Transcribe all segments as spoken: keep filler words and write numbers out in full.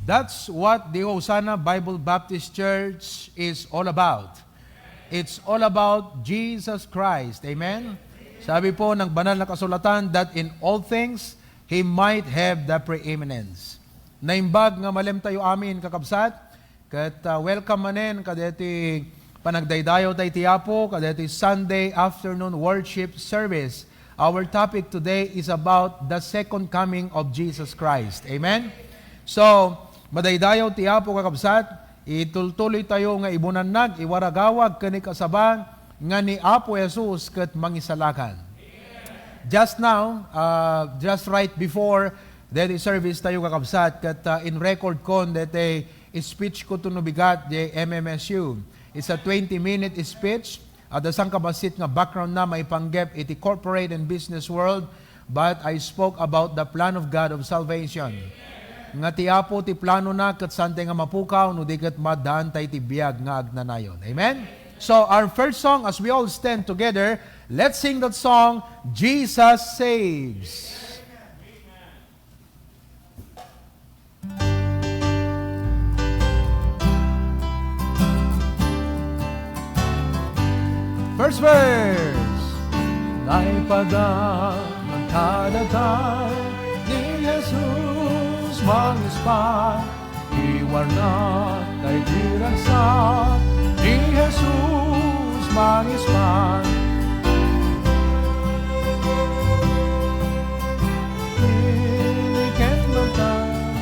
That's what the Hosanna Bible Baptist Church is all about. It's all about Jesus Christ. Amen? Sabi po ng Banal na Kasulatan that in all things, He might have the preeminence. Naimbag nga malem tayo amin, kakabsat, ket, ah, welcome manen kadeti panagdaydayaw tay ti Apo, kadeti Sunday afternoon worship service. Our topic today is about the second coming of Jesus Christ. Amen? So, madaydayaw ti Apo, kakabsat, itultuloy tayo nga ibunannag, iwaragawag, ken ikasaba nga ni Apo Jesus ket mangisalakan. Just now, uh, just right before the service tayo, kakabsat, ket, uh, in record ko, dete speech ko to no bigat, the M M S U. It's a twenty-minute speech. Adda sangkabassit nga background na maipanggep iti corporate and business world, but I spoke about the plan of God of salvation. Nga ti Apo ti planona ket saan tay nga mapukaw no di ket maaddaan tay ti biag nga agnanayon. Amen? So, our first song, as we all stand together, let's sing that song, Jesus Saves. First verse. Naipada man kadatayo ni Jesus mangispan, iwarna tay di ragsak ni Jesus mangispan. Iniken man tayo,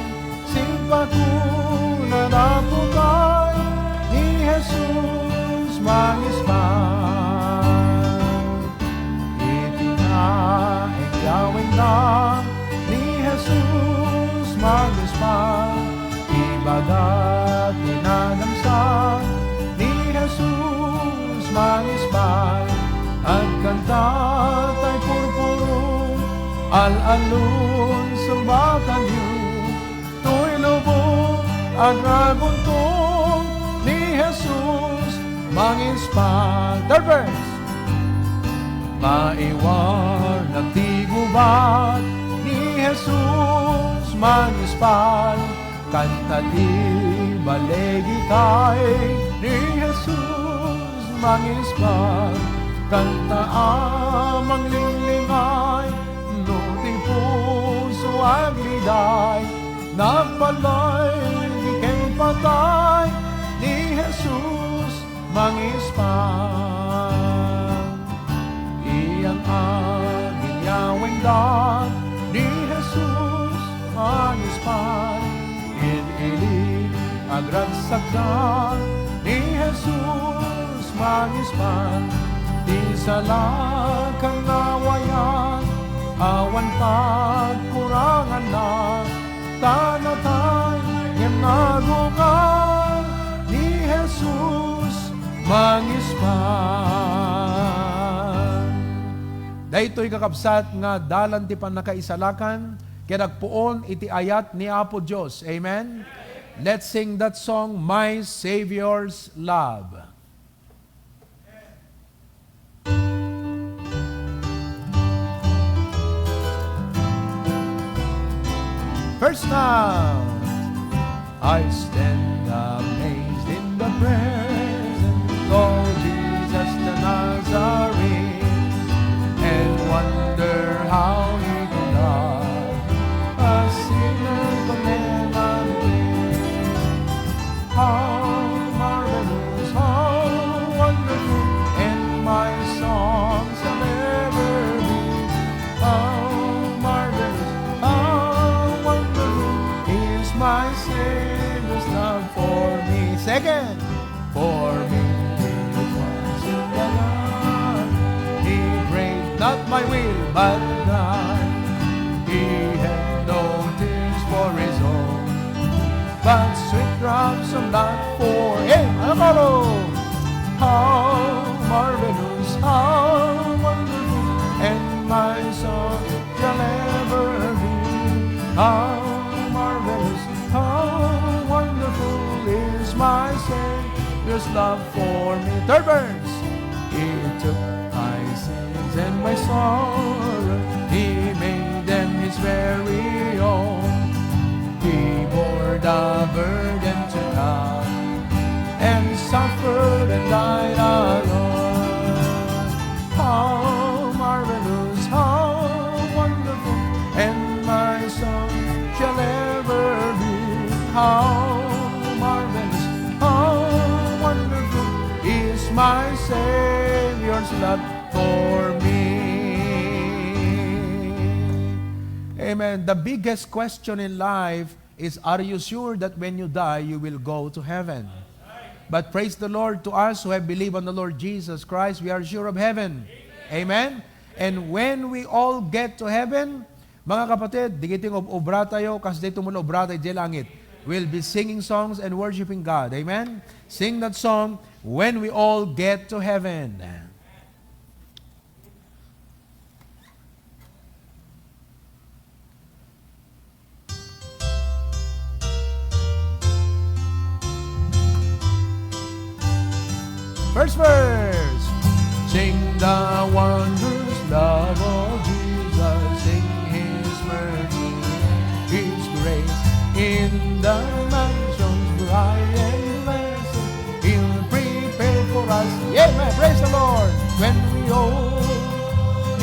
sipakunan a pukay ni Jesus mangispan. Iti naeng yawenda ni Jesus mangispan, ibaga ti nadamsa ni Jesus mangispan. Agkanta tay purpuro, al-alun, sungbatanyo, toy lubong agraguntong ni Jesus mangispan. Third verse. Maiwarna ti gubat ni Jesus mangispan. Kanta ti baligi tay ni Jesus mangispan. Kanta a manglinglingay no ti puso agliday. Nagbalay ken patay ni Jesus mangispan. Iyan a ginyawenda ni Jesus mangispan. Id ili agragsakda ni Jesus mangispan. Ti sala kannawayan, awan pagkuranganna. Ta natay ngem nagungar ni Jesus mangispan. Daytoy, kakabsat, nga dalan ti pannakaisalakan ken agpuon iti ayat ni Apo Dios. Amen? Let's sing that song, My Savior's Love. First time, I stand amazed in the presence of Jesus the Nazarene and wonder how he could love a sinner from heaven. How marvelous, how wonderful, and my song shall ever be. How marvelous, how wonderful is my Savior's love for me. Second, for me it was in the Lord. He prayed, "Not my will, but thine." He had no tears for his own, but sweet drops of blood for him. Ano, karo? How marvelous, how wonderful, and my song shall ever be. How marvelous, how wonderful is my Savior's love for me. Third verse. He took my sins and my sorrow, he made them his very own. He bore the burden to God and suffered and died alone. How marvelous, how wonderful, and my song shall ever be. How marvelous, how wonderful is my Savior's love for me. Amen. The biggest question in life is, are you sure that when you die, you will go to heaven? But praise the Lord, to us who have believed on the Lord Jesus Christ, we are sure of heaven. Amen? And when we all get to heaven, mga kapatid, dagiti nga ob-obra tayo, kas daytoy met obra tayo idiay langit, we'll be singing songs and worshiping God. Amen? Sing that song, "When We All Get to Heaven." First verse. Sing the wondrous love of Jesus. Sing His mercy, His grace. In the mansions bright and blessed, He'll prepare for us. Amen. Praise the Lord. When we all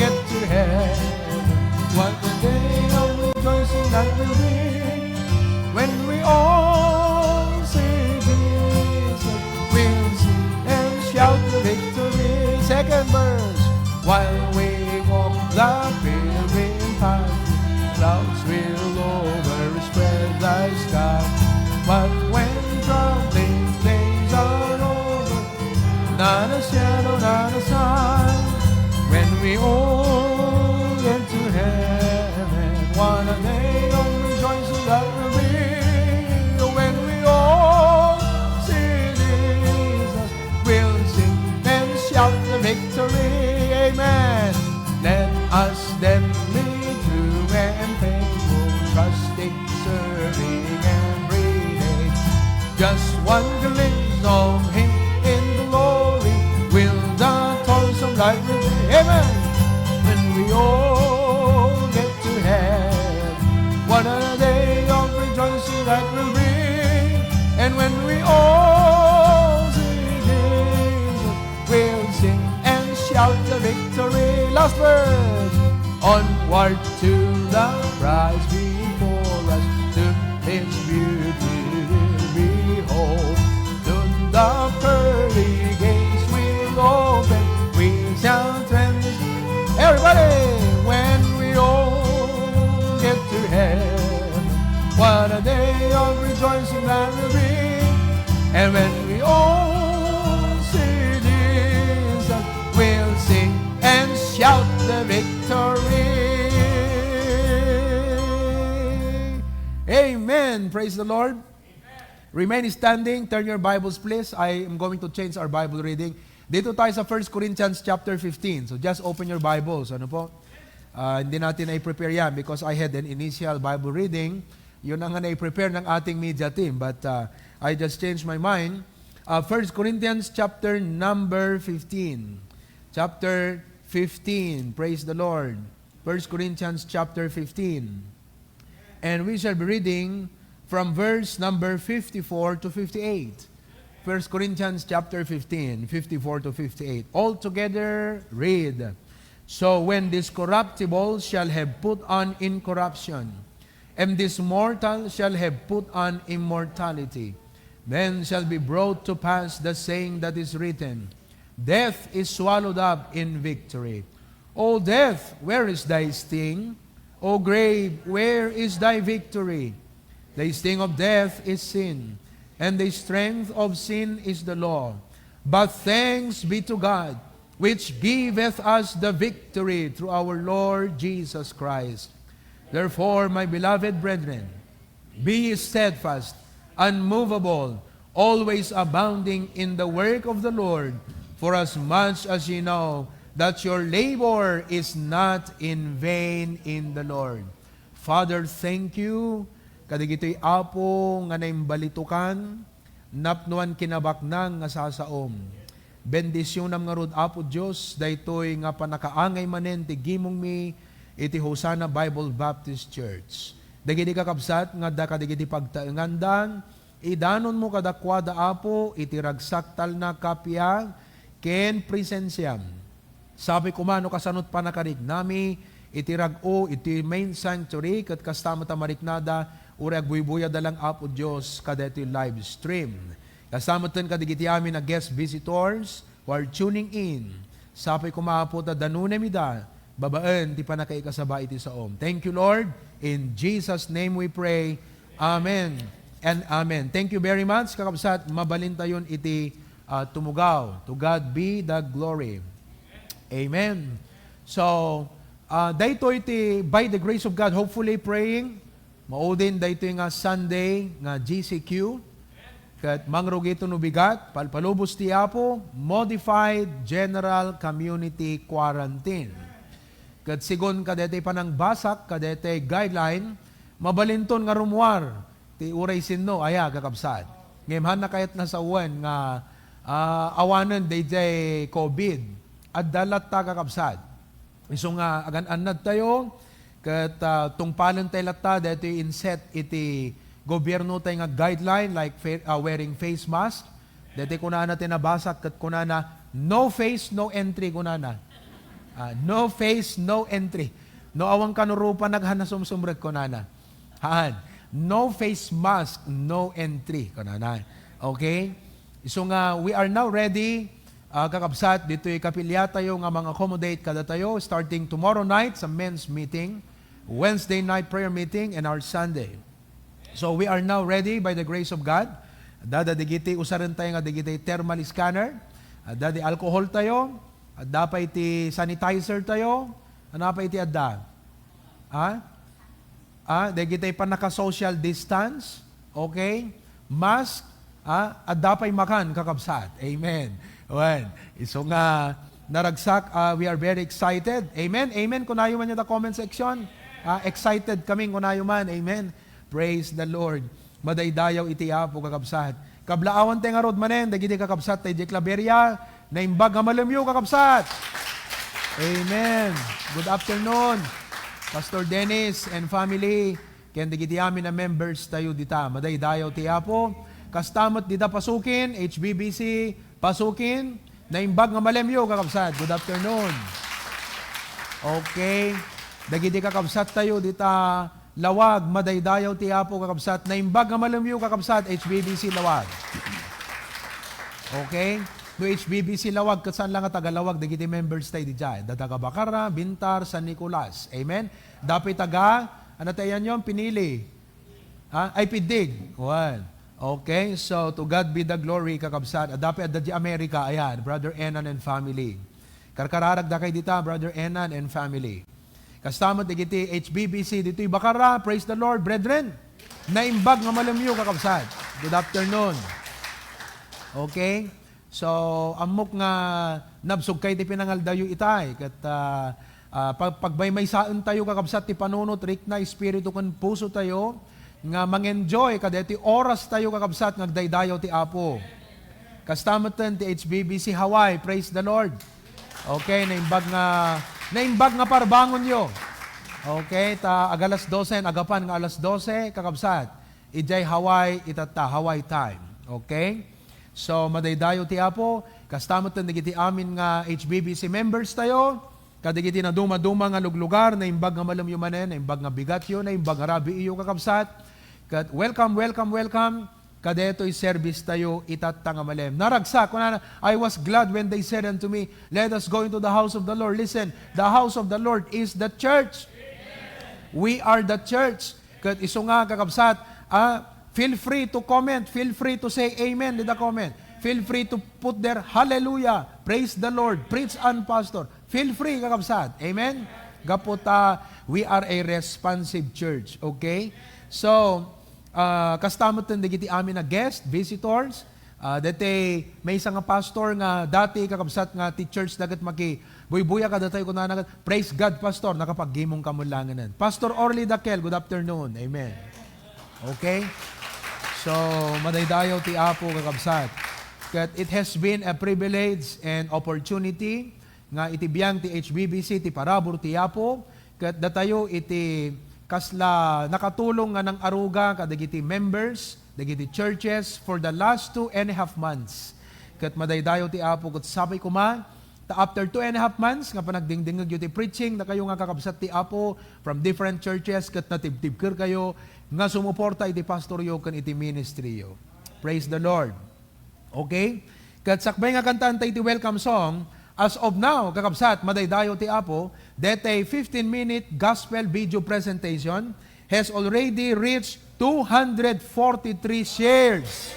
get to heaven, what a day of rejoicing that will be. When we all see Jesus, we'll sing and shout the victory. Second verse. While we walk the pilgrim path, clouds will overspread the sky. But when troubling days are over, not a shadow, not a sign. When we all get to heaven, what a day of rejoicing that will be. When we all see Jesus, we'll sing and shout the victory. Amen. Let us then be true and faithful, trusting, serving every day. Just one glimpse of Him in glory will the toilsome light reveal. Amen. When we all get to heaven, what a day of rejoicing that will be. And when we all see Jesus, we'll sing and shout the victory. Last verse. Onward to the prize before us, to His beauty we'll behold. Soon the pearly gates will open, we shall tread. Everybody, when we all get to heaven, what a day of rejoicing that will be. And when we all see Jesus, we'll sing and shout the victory. Amen. Praise the Lord. Remain standing. Turn your Bibles, please. I am going to change our Bible reading. Dito tayo sa First Corinthians chapter fifteen. So just open your Bibles. Ano po? Ah, hindi natin na-prepare yan because I had an initial Bible reading. Yun ang na-prepare ng ating media team. But ah, I just changed my mind. Ah, First Corinthians chapter number fifteen. Chapter fifteen. Praise the Lord. First Corinthians chapter fifteen. And we shall be reading from verse number fifty-four to fifty-eight. First Corinthians chapter fifteen, fifty-four to fifty-eight. All together, read. So when this corruptible shall have put on incorruption, and this mortal shall have put on immortality, then shall be brought to pass the saying that is written, "Death is swallowed up in victory." O death, where is thy sting? O grave, where is thy victory? The sting of death is sin, and the strength of sin is the law. But thanks be to God, which giveth us the victory through our Lord Jesus Christ. Therefore, my beloved brethren, be ye steadfast, unmovable, always abounding in the work of the Lord, for as much as ye know that your labor is not in vain in the Lord. Father, thank you kadagitoy, Apo, nga naimbalitokan, napnuan kinabaknang nga sasaom. Bendisionam ngarud, Apo Dios, daytoy nga pannakaangay manen ti gimongmi iti Hosanna Bible Baptist Church. Dagiti kakabsat nga adda kadagiti pagtaenganda, idanonmo kadakuada, Apo, iti ragsak talna, kappia, ken presensiam. Sapay koma no kasanot pannakarignami iti rag-o iti main sanctuary, ket kasta met a mariknada, uray agbuybuyada lang, Apo Dios, kadaytoy live stream. Kasta metten kadagiti amin a guest visitors, who are tuning in. Sapay koma, Apo, ta danunem ida babaen ti pannakaikasaba iti saom. Thank you, Lord. In Jesus' name we pray. Amen and amen. Thank you very much, kakabsat. Mabalintayon iti, ah, tumugaw. To God be the glory. Amen. So, ah, daytoy ti, by the grace of God, hopefully praying, maudin daytoy nga Sunday nga G C Q. Ket mangrugi to no bigat, palpalubos ti Apo, modified general community quarantine. Ket segun kadaytoy panangbasak, kadaytoy guideline, mabalinton nga rummuar ti uray sinno, aya, kakabsat. Ngem haanna kayat nasawen nga, ah, awanen daydiay covid. Adda latta, kakabsat. Isu nga agan-annadtayo, ket, ah, tungpalentayo latta daytoy inset iti gobiernotay nga guideline, like fa-, ah, wearing face mask. Daytoy kunana ti nabasak, ket kunana, "No face, no entry," kunana. Ah, "No face, no entry." No awan kanurupan, naghanasumsumrek, kunana. Haan. "No face mask, no entry," kunana. Okay? Isu nga, we are now ready, ah, kakabsat, ditoy kapiliatayo nga mang-accommodate kadatayo, starting tomorrow night sa men's meeting, Wednesday night prayer meeting, and our Sunday. So, we are now ready by the grace of God. Adda dagiti usarentayo nga dagiti thermal scanner. Adda di alcohol tayo. Adda pay ti sanitizer tayo. Ania pay ti adda? Ha? Ah, dagiti pannaka-social distance, okay? Mask, ah, adda pay makan, kakabsat. Amen. Wen, isu nga naragsak, ah, we are very excited. Amen? Amen. Kunayo man ita comment section. Ah, excited kami, kunayo man. Amen. Praise the Lord. Madaydayaw iti Apo, kakabsat. Kablaawanta ngarud manen dagiti kakabsat ta idiay Claveria. Naimbag nga malemyo, kakabsat. Amen. Good afternoon, Pastor Dennis and family, ken dagiti amin a members tayo dita. Madaydayaw ti Apo. Kasta met dita Pasukin, H B B C Pasukin. Naimbag nga malemyo, kakabsat. Good afternoon. Okay. Dagiti kakabsat tayo dita Lawag, madaydayaw ti Apo, kakabsat. Naimbag nga malemyo, kakabsat, H B B C Lawag. Okay? No H B B C Lawag, ket saan lang nga taga Lawag, dagiti members tayo didiay. Da taga Bacara, Bintar, San Nicolas. Amen? Dapay taga, ano tayo yan yun? Pinili. Ha? Ay, Pidig. Wen. Okay, so to God be the glory, kakabsat. Dapay adda di America, ayan, Brother Enan and family. Karkararag dakay dita, Brother Enan and family. Kasta met dagiti H B B C ditoy Bacara, praise the Lord, brethren. Naimbag nga malemyo, kakabsat. Good afternoon. Okay? So, ammok nga nabsogkay ti pinangaldayo itay. Ket, ah, ah, pag-, pagmaymaysaentayo, kakabsat, ti panunot, rikna, espiritu, ken puso tayo, nga mang-enjoy kadaytoy oras tayo, kakabsat, nga agdaydayaw ti Apo. Kasta metten ti H B B C Hawaii. Praise the Lord. Okay, naimbag nga, naimbag nga parbangonyo. Okay, ta agalas dose, agapan nga alas dose, kakabsat. Idiay Hawaii, itatta, Hawaii time. Okay? So, madaydayaw ti Apo. Kasta metten dagiti amin nga H B B C members tayo. Kadagiti nadumaduma nga luglugar, naimbag nga malemyo manen, naimbag nga bigatyo, naimbag nga rabiiyo, kakabsat. Ket welcome, welcome, welcome. Kadaytoy service tayo itatta nga malem. Naragsak, kunana, "I was glad when they said unto me, 'Let us go into the house of the Lord.'" Listen, the house of the Lord is the church. We are the church. Ket isu nga, kakabsat, ah, feel free to comment, feel free to say amen dita comment. Feel free to put there, "Hallelujah, praise the Lord, preach on, Pastor." Feel free, kakabsat. Amen? Gapu ta, we are a responsive church. Okay? So, ah, kasta metten dagiti amin a guest, visitors, ah, daytoy maysa nga pastor nga dati, kakabsat, nga ti church da ket makibuybuya kadatayo, kunana ket, "Praise God, Pastor, nakapaggimong ka met laengen." Pastor Orly Daquel, good afternoon. Amen. Okay? So, madaydayaw ti Apo, kakabsat. Ket it has been a privilege and opportunity nga iti biang ti H B B C ti parabur ti Apo, ket datayo iti kasla nakatulong nga nang-aruga kadagiti members, dagiti churches for the last two and a half months. Ket madaydayaw ti Apo, ket sapay koma, ta after two and a half months nga panagdingdingegyo ti preaching, dakayo nga kakabsat ti Apo from different churches, ket natibtibkerkayo nga sumuporta iti pastoryo ken iti ministryyo. Praise the Lord. Okay? Ket sakbay nga kantaanta iti welcome song, as of now, kakabsat, madaydayaw ti Apo, daytay fifteen-minute gospel video presentation has already reached two hundred forty-three shares.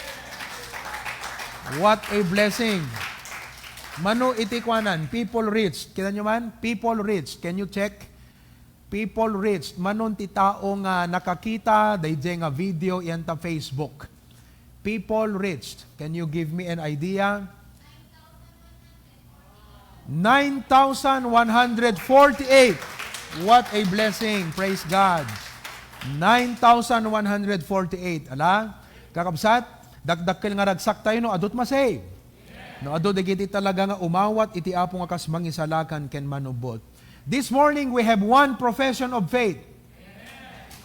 What a blessing. Mano iti kuanan, people reached. Kita nyo man? People reached. Can you check? People reached. Manon ti tao nga nakakita daydiay nga video iyan ta Facebook. People reached. Can you give me an idea? Nine thousand one hundred forty-eight. What a blessing. Praise God. Nine thousand one hundred forty-eight. Ala, kakabsat, dakdakkel nga ragsaktayo no adu ti ma-save. No adu dagiti talaga nga umawat iti Apo nga kas mangisalakan ken manubot. This morning, we have one profession of faith.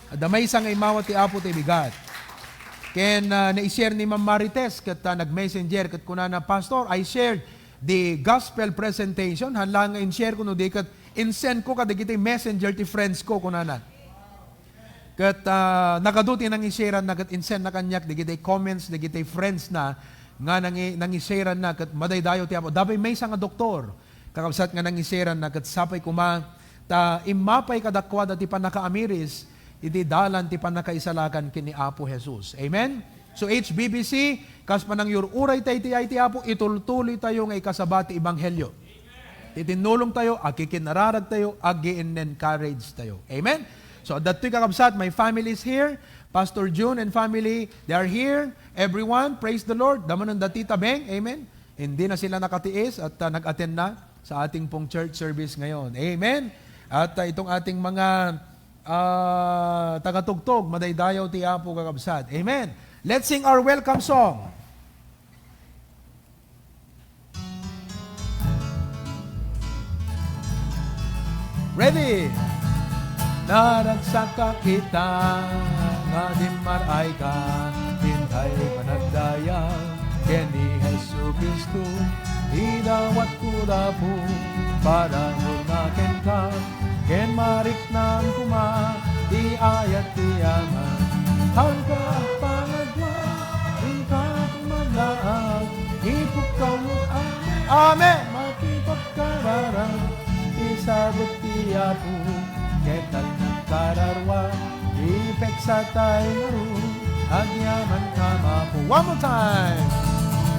Adda maysa nga immawat ti Apo ti bigat. Ken, ah, nai-share ni Ma'am Marites ket, ah, nag-messenger ket kunana, "Pastor, I shared the gospel presentation." Haan la nga in-share ko no di ket in-send ko kadagiti messenger ti friends ko, kunana. Ket, ah, nagadu ti nangi-shareanna ket in-sendna kaniak dagiti comments dagiti friends na nga nangi-, nangi-shareanna ket madaydayaw ti Apo. Adda pay maysa nga doktor, kakabsat, nga nangi-shareanna ket sapay koma ta immapay kadakuada ti pannakaamiris iti dalan ti pannakaisalakan ken ni Apo Jesus. Amen? So, H B B C, kas panangyur-uraytayo iti ayat ti Apo, itultuloytayo nga ikasaba ti ebanghelio. Ti tinnulongtayo, akikinnararagtayo, agi-encouragetayo. Amen? So, adda ditoy, kakabsat, my family is here. Pastor June and family, they are here. Everyone, praise the Lord. Damo nanda Tita Beng. Amen? Hindi na sila nakatiis at, ah, nag-attend na sa ating pong church service ngayon. Amen? At, ah, itong ating mga, ah, tagatugtog, madaydayaw ti Apo, kakabsat. Amen? Let's sing our welcome song. Ready? Naragsakak ita nga dimmar-ayka, intay panagdayag ken ni Jesu-Cristo, idawatko dapo para murna kenka. Ken mariknam koma ti ayat ti Ama. Haanka a pangadua, inka koma laag, ipukkaw met. Amen. Makipagkararag ti sabet ti Apo, ket nagkararua, ipeksatay ngarud, agyamanka, Apo. One more time.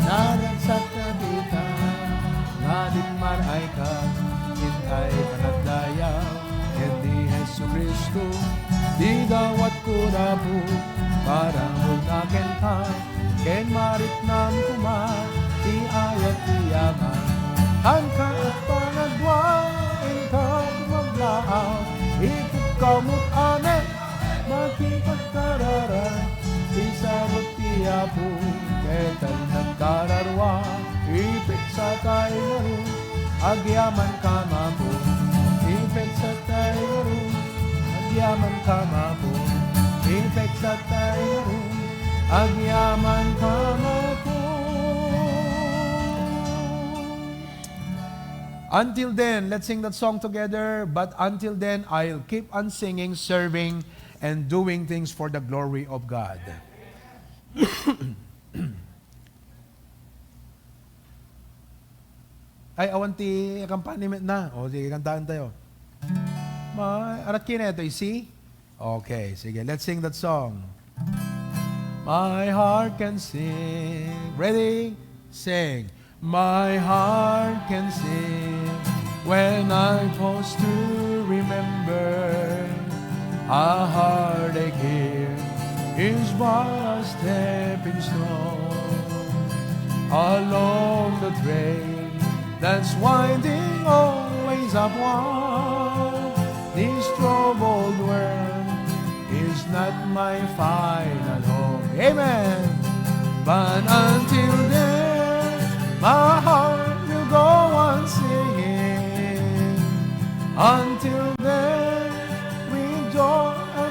Naragsakak ita nga dimmar-ayka, intay panagdayag ken ni Jesu-Cristo, idawatko dapo para murna kenka, ken mariknam koma ti ayat ti Ama. Haanka a pangadua, inka koma laag, ipukkaw met. Amen. Makipagkararag ti sabet ti Apo, ket nagkararua, ipeksatay ngarud, agyamanka, Apo. Ipeksatay ngarud, agyamanka, Apo. Ipeksatay ngarud, agyamanka, Apo. Until then, let's sing that song together. But until then, I'll keep on singing, serving, and doing things for the glory of God. Ay, awan ti accompaniment na. O, sige, kantaentayo. May, anak kina ito, isi? Okay, sige, let's sing that song. My heart can sing. Ready? Sing. My heart can sing when I pause to remember. A heartache here is but a stepping stone along the trail that's winding always upward. This troubled world is not my final home. Amen. But until then, my heart will go on singing. Until then, with joy I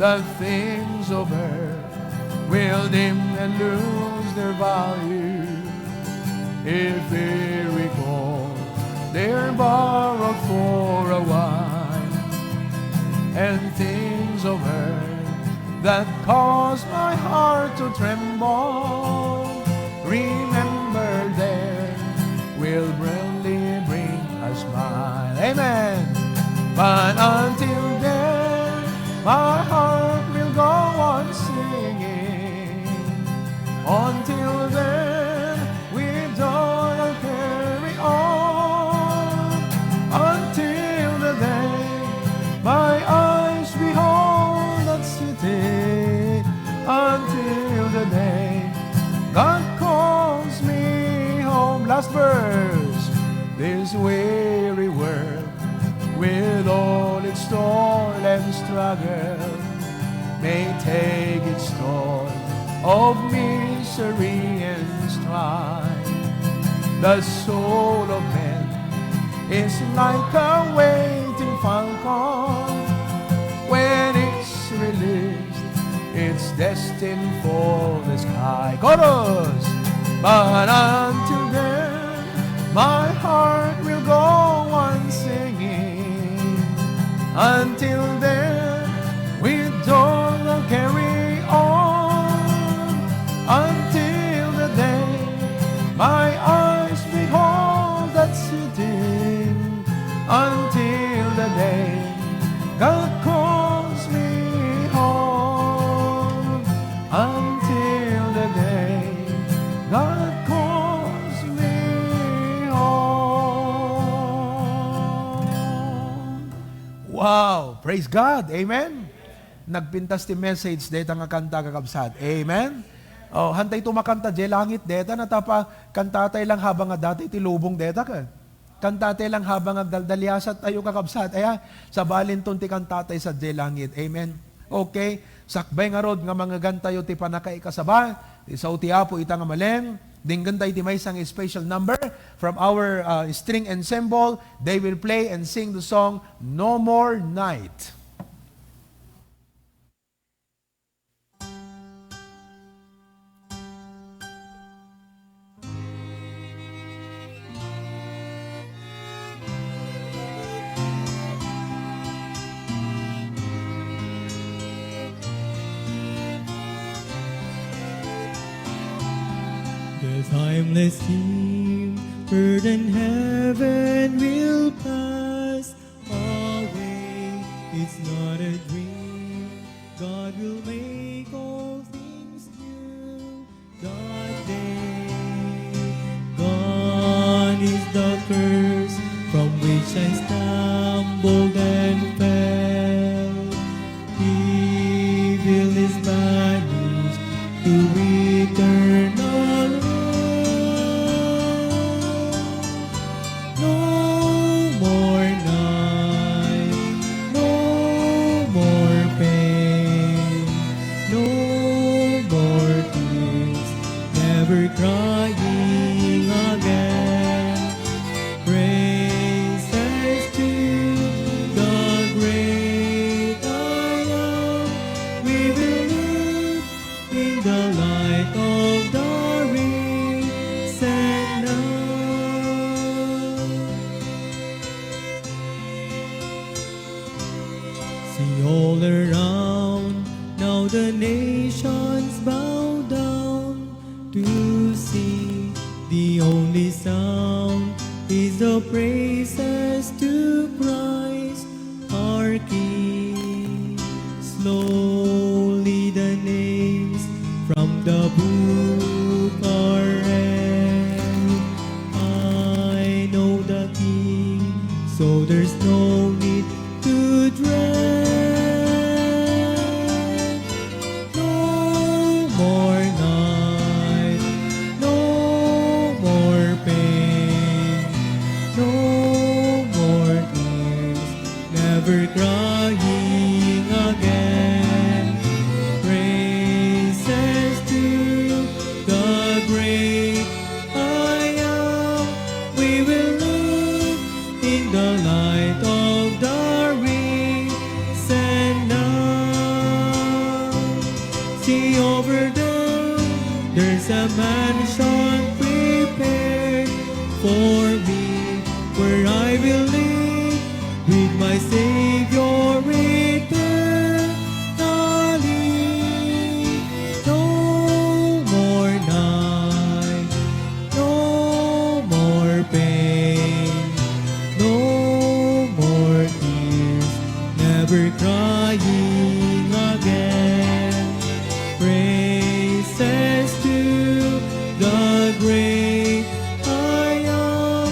The things of earth will dim and lose their value if we recall their borrowed for a while. And things of earth that cause my heart to tremble, remember them, will brilliantly bring a smile. Amen. But until then, my heart will go on singing. Until then, with joy I'll carry on. Until the day my eyes behold that city. Until the day God calls me home. Last verse. This weary world, with all its toil and struggle, may take its toll of misery and strife. The soul of man is like a waiting falcon. When it's released, it's destined for the sky. Chorus! But until then, my heart will go on singing. Until then, with joy I'll carry on. Until the day my eyes behold that city. Until the day God calls me home. Until the day God calls me home. Wow! Praise God! Amen! Nagpintas ti message deta nga kanta, kakabsat. Amen? Oh, hantay tumakanta diay langit deta, natapa kantatay lang habang adda ti lubong deta, ka. Kantatay lang habang agdaldaliasat tayo, kakabsat. Aya, sabalinton ti kantatay sadiay langit. Amen? Okay? Sakbay ngarud nga mangngegantayo ti pannakaikasaba, ti sao ti Apo ita nga malem, dinggen tayo ti maysa nga special number from our, uh, string ensemble. They will play and sing the song, No More Night. The timeless theme, earth and heaven will pass away. It's not a dream. God will make all things new that day. Gone is the curse from which I stumbled and fell. Evil is banished to eternal life. No more night, no more pain, no more tears, never crying again. Praises to the great I Am. We will live in the light of the risen Lamb. See all around, now the nations bow down to see. The only sound is the praises to Christ our King. Slowly the names from the book are read. I know the King, so there's no need to dread. No more night, no more pain, no more tears, never crying again. Praises to the great A mansion prepared for me, where I will live with my Savior eternally. No more night, no more pain, no more tears, never crying again. Praises to the great I am.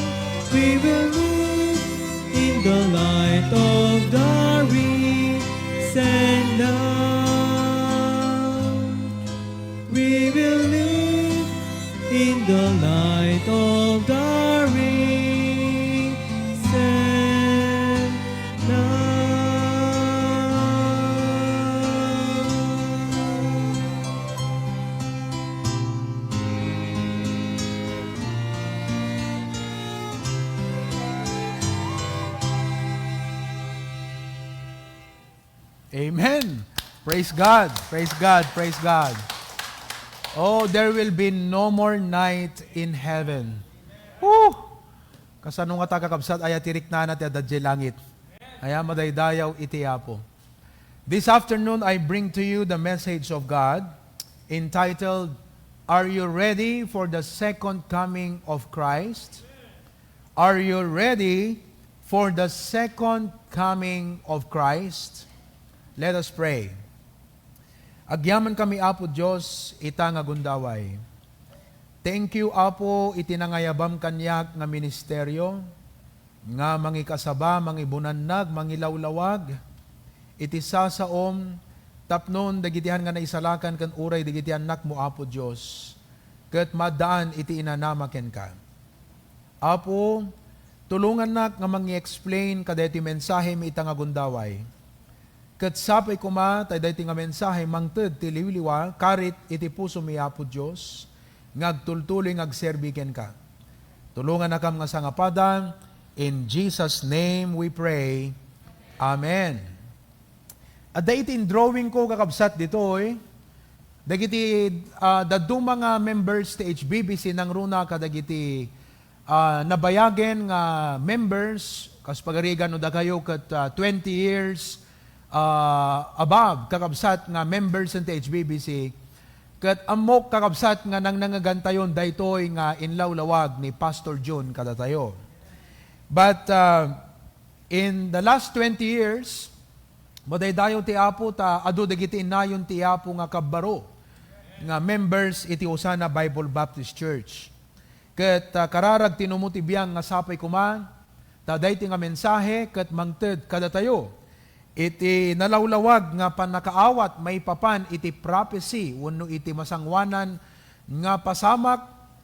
We will live in the light of the risen Lamb. We will live in the light of the risen Lamb. Amen. Praise God. Praise God. Praise God. Oh, there will be no more night in heaven. Woo! Kasano nga ta, kakabsat, aya ti riknana ti adda idiay langit? Aya madaydayaw iti Apo. This afternoon, I bring to you the message of God entitled, "Are you ready for the second coming of Christ?" Are you ready for the second coming of Christ? Let us pray. Agyamankami, Apo Dios, ita nga gundaway. Thank you, Apo, iti nangayabam kaniak nga ministerio, nga mangikasaba, mangibunannag, mangilawlawag iti sasaom, tapnon dagiti han nga naisalakan ken uray dagiti annakmo, Apo Dios, ket maaddaan iti inanama kenka. Apo, tulongannak nga mangi-explain kadaytoy mensahem ita nga gundaway. Ket sapay koma ta daytoy nga mensahe mangted ti liwliwa karit iti pusomi, Apo Dios, nga agtultuloy nga agserbi kenka. Tulongannakam nga sangapada. In Jesus' name we pray. Amen. Adda iti indrawingko, kakabsat, ditoy. Dagiti, ah, dadduma nga members ti H B B C nangruna kadagiti, ah, nabayagen nga members, kas pagarigan no dakayo ket, ah, twenty years, ah, above, kakabsat, nga members ti H B B C. Ket ammok, kakabsat, nga nangnangegantayon daytoy nga inlawlawag ni Pastor Jun kadatayo. But, ah, in the last twenty years, madaydayaw ti Apo ta adu dagiti innayon ti Apo nga kabbaro nga members iti Hosanna Bible Baptist Church. Ket, ah, kararag ti numo ti biang nga sapay koma ta daytoy nga mensahe ket mangted kadatayo iti nalawlawag nga pannakaawat maipapan iti prophecy wenno iti masangoanan nga pasamak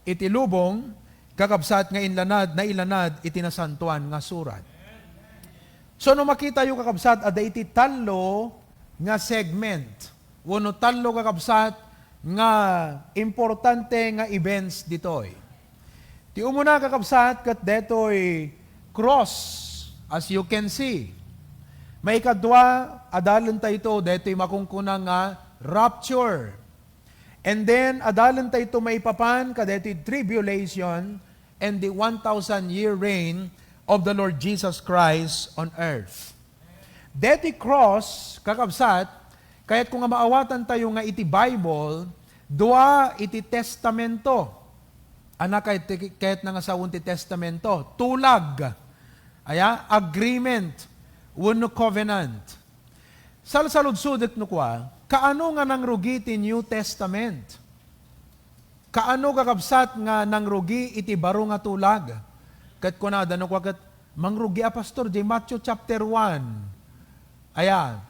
iti lubong, kakabsat, nga inlanad, nailanad iti Nasantoan nga Surat. So, no makitayo, kakabsat, adda iti tallo nga segment, wenno tallo, kakabsat, nga importante nga events ditoy. Ti umuna, kakabsat, ket detoy cross, as you can see. Maikadua, adalentayo detoy makunkuna nga rapture. And then, adalentayo maipapan kadaytoy tribulation and the one thousand year reign of the Lord Jesus Christ on earth. Deti cross, kakabsat, kayatko nga maawatantayo nga iti Bible, dua iti testamento. Ana kayat, kayatna nga sawen ti testamento? Tulag. Aya, agreement wenno covenant. Salsaludsodek no kua, kaano nga nangrugi ti New Testament? Kaano, kakabsat, nga nangrugi iti baro nga tulag? Ket kunada no kua ket, "Mangrugi a, Pastor, diay Matthew chapter one." Aya.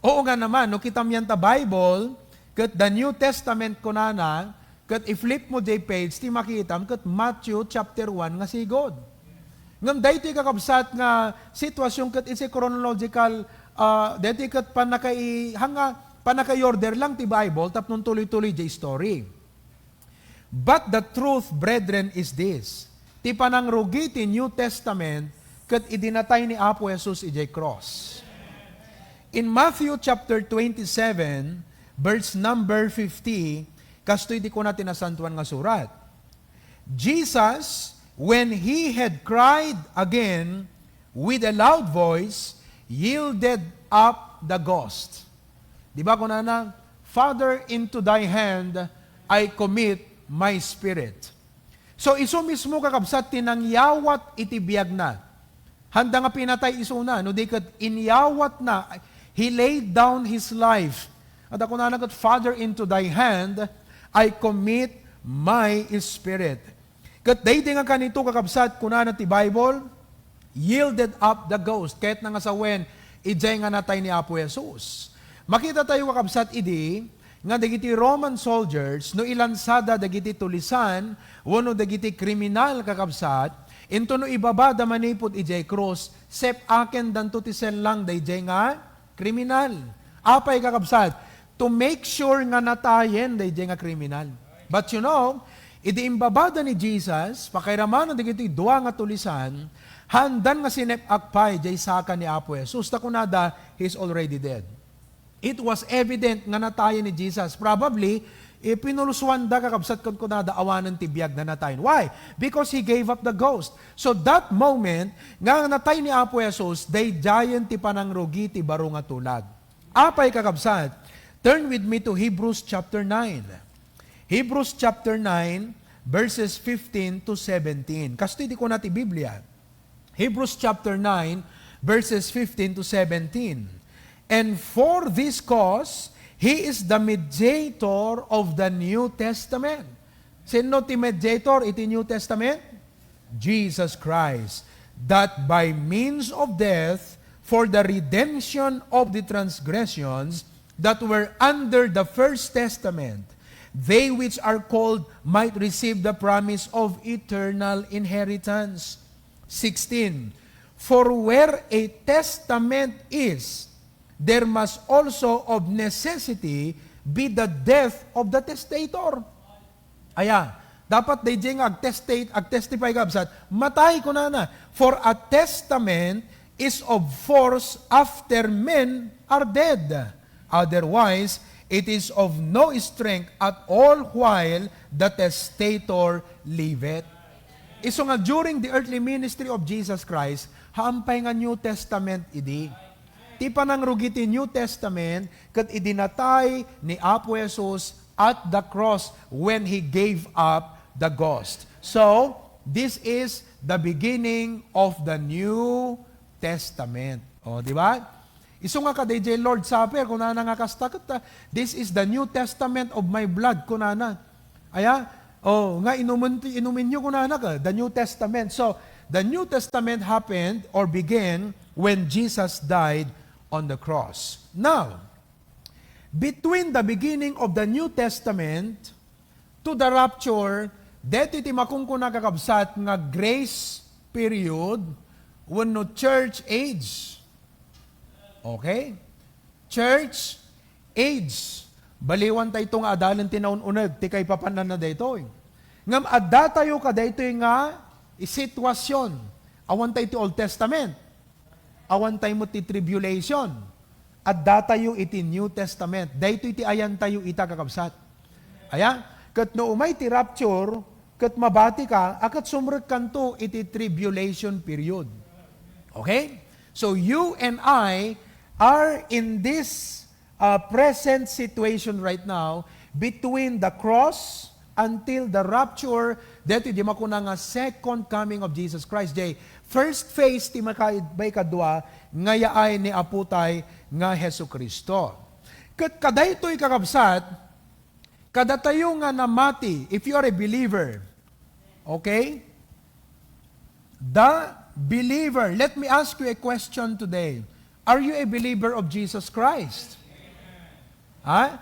Oo nga naman, no kitam yan ta Bible, ket the New Testament kunana, ket i-flip mo diay page, ti makitam ket Matthew chapter one nga sigud. Ngem daytoy, kakabsat, nga sitwasyon ket iti chronological, ah, daytoy ket panakai-, hanga, panakai-order lang ti Bible tapno tuloy-tuloy diay story. But the truth, brethren, is this. Ti panangrugi ti New Testament ket idi natay ni Apo Jesus idiay cross. In Matthew chapter twenty-seven, verse number fifty, Kastoy ti kuna ti Nasantoan nga Surat, "Jesus, when he had cried again with a loud voice, yielded up the ghost." Di ba kunana, "Father, into thy hand I commit my spirit." So, isu mismo, kakabsat, ti nangyawat iti biagna. Handa nga pinatay isuna, no di ket inyawatna, he laid down his life. Adda kunana ket, "Father, into thy hand I commit my spirit." Ket daydi nga kanito, kakabsat, kunana ti Bible, "Yielded up the ghost," ket nangasawen, idiay nga natay ni Apo Jesus. Makita tayo, kakabsat, idi, nga dagiti Roman soldiers, no ilansada dagiti tulisan wenno dagiti kriminal, kakabsat, intono ibabada manipud idiay krus, sep-akendanto ti sellang daydiay nga kriminal. Apay, kakabsat? To make sure nga natayen daydiay nga kriminal. But you know, idi imbabada ni Jesus, pakairamana dagiti dua nga tulisan, handan nga sinep-ak pay diay saka ni Apo Jesus. Ta kunada, "He's already dead." It was evident nga natayen ni Jesus. Probably, eh, pinulsuanda, kakabsat, ket kunada, awanen ti biag na natayen. Why? Because he gave up the ghost. So that moment, nga natay ni Apo Jesus, daydiayen ti panangrugi ti baro nga tulag. Apay, kakabsat? Turn with me to Hebrews chapter nine. Hebrews chapter nine, verses fifteen to seventeen. Kastoy ti kuna ti Biblia. Hebrews chapter nine, verses fifteen to seventeen. "And for this cause, he is the mediator of the New Testament." Sinno ti mediator iti New Testament? Jesus Christ, "that by means of death, for the redemption of the transgressions that were under the first testament, they which are called might receive the promise of eternal inheritance." Sixteen, "For where a testament is, there must also of necessity be the death of the testator." Aya, dapat daydiay nga agtestate, agtestify, kabsat, matay, kunana. "For a testament is of force after men are dead. Otherwise, it is of no strength at all while the testator liveth." Isu nga during the earthly ministry of Jesus Christ, haan pay nga New Testament idi. Ti panangrugi ti New Testament, ket idi natay ni Apo Jesus at the cross when he gave up the ghost. So, this is the beginning of the New Testament. O, di ba? Isu nga kadaydiay Lord's Supper, kunana nga kasta ket, ah, "This is the New Testament of my blood," kunana. Aya? O, nga inumen ti, inumenyo, kunana ka, the New Testament. So, the New Testament happened or began when Jesus died on the cross. Now, between the beginning of the New Testament to the rapture, daytoy ti makunkuna, kakabsat, nga grace period wenno church age. Okay? Church age. Baliwan ta ito nga adalen ti naun-uneg ti kaipapananna daytoy. Ngem adda tayo kadaytoy nga sitwasyon. Awan tayo ti Old Testament. Awan tayo met ti tribulation. Adda tayo iti New Testament. Daytoy ti ayan tayo ita, kakabsat. Aya? Ket no umay ti rapture, ket mabati ka, a ket sumrekkanto iti tribulation period. Okay? So you and I are in this, uh, present situation right now between the cross until the rapture, daytoy di makuna nga second coming of Jesus Christ. Jay, first phase ti maka-, maikadua nga yaay ni Apo tay nga Jesu-Cristo. Ket kadaytoy, kakabsat, kadatayo nga namati, if you are a believer, okay? The believer, let me ask you a question today. Are you a believer of Jesus Christ? Ha?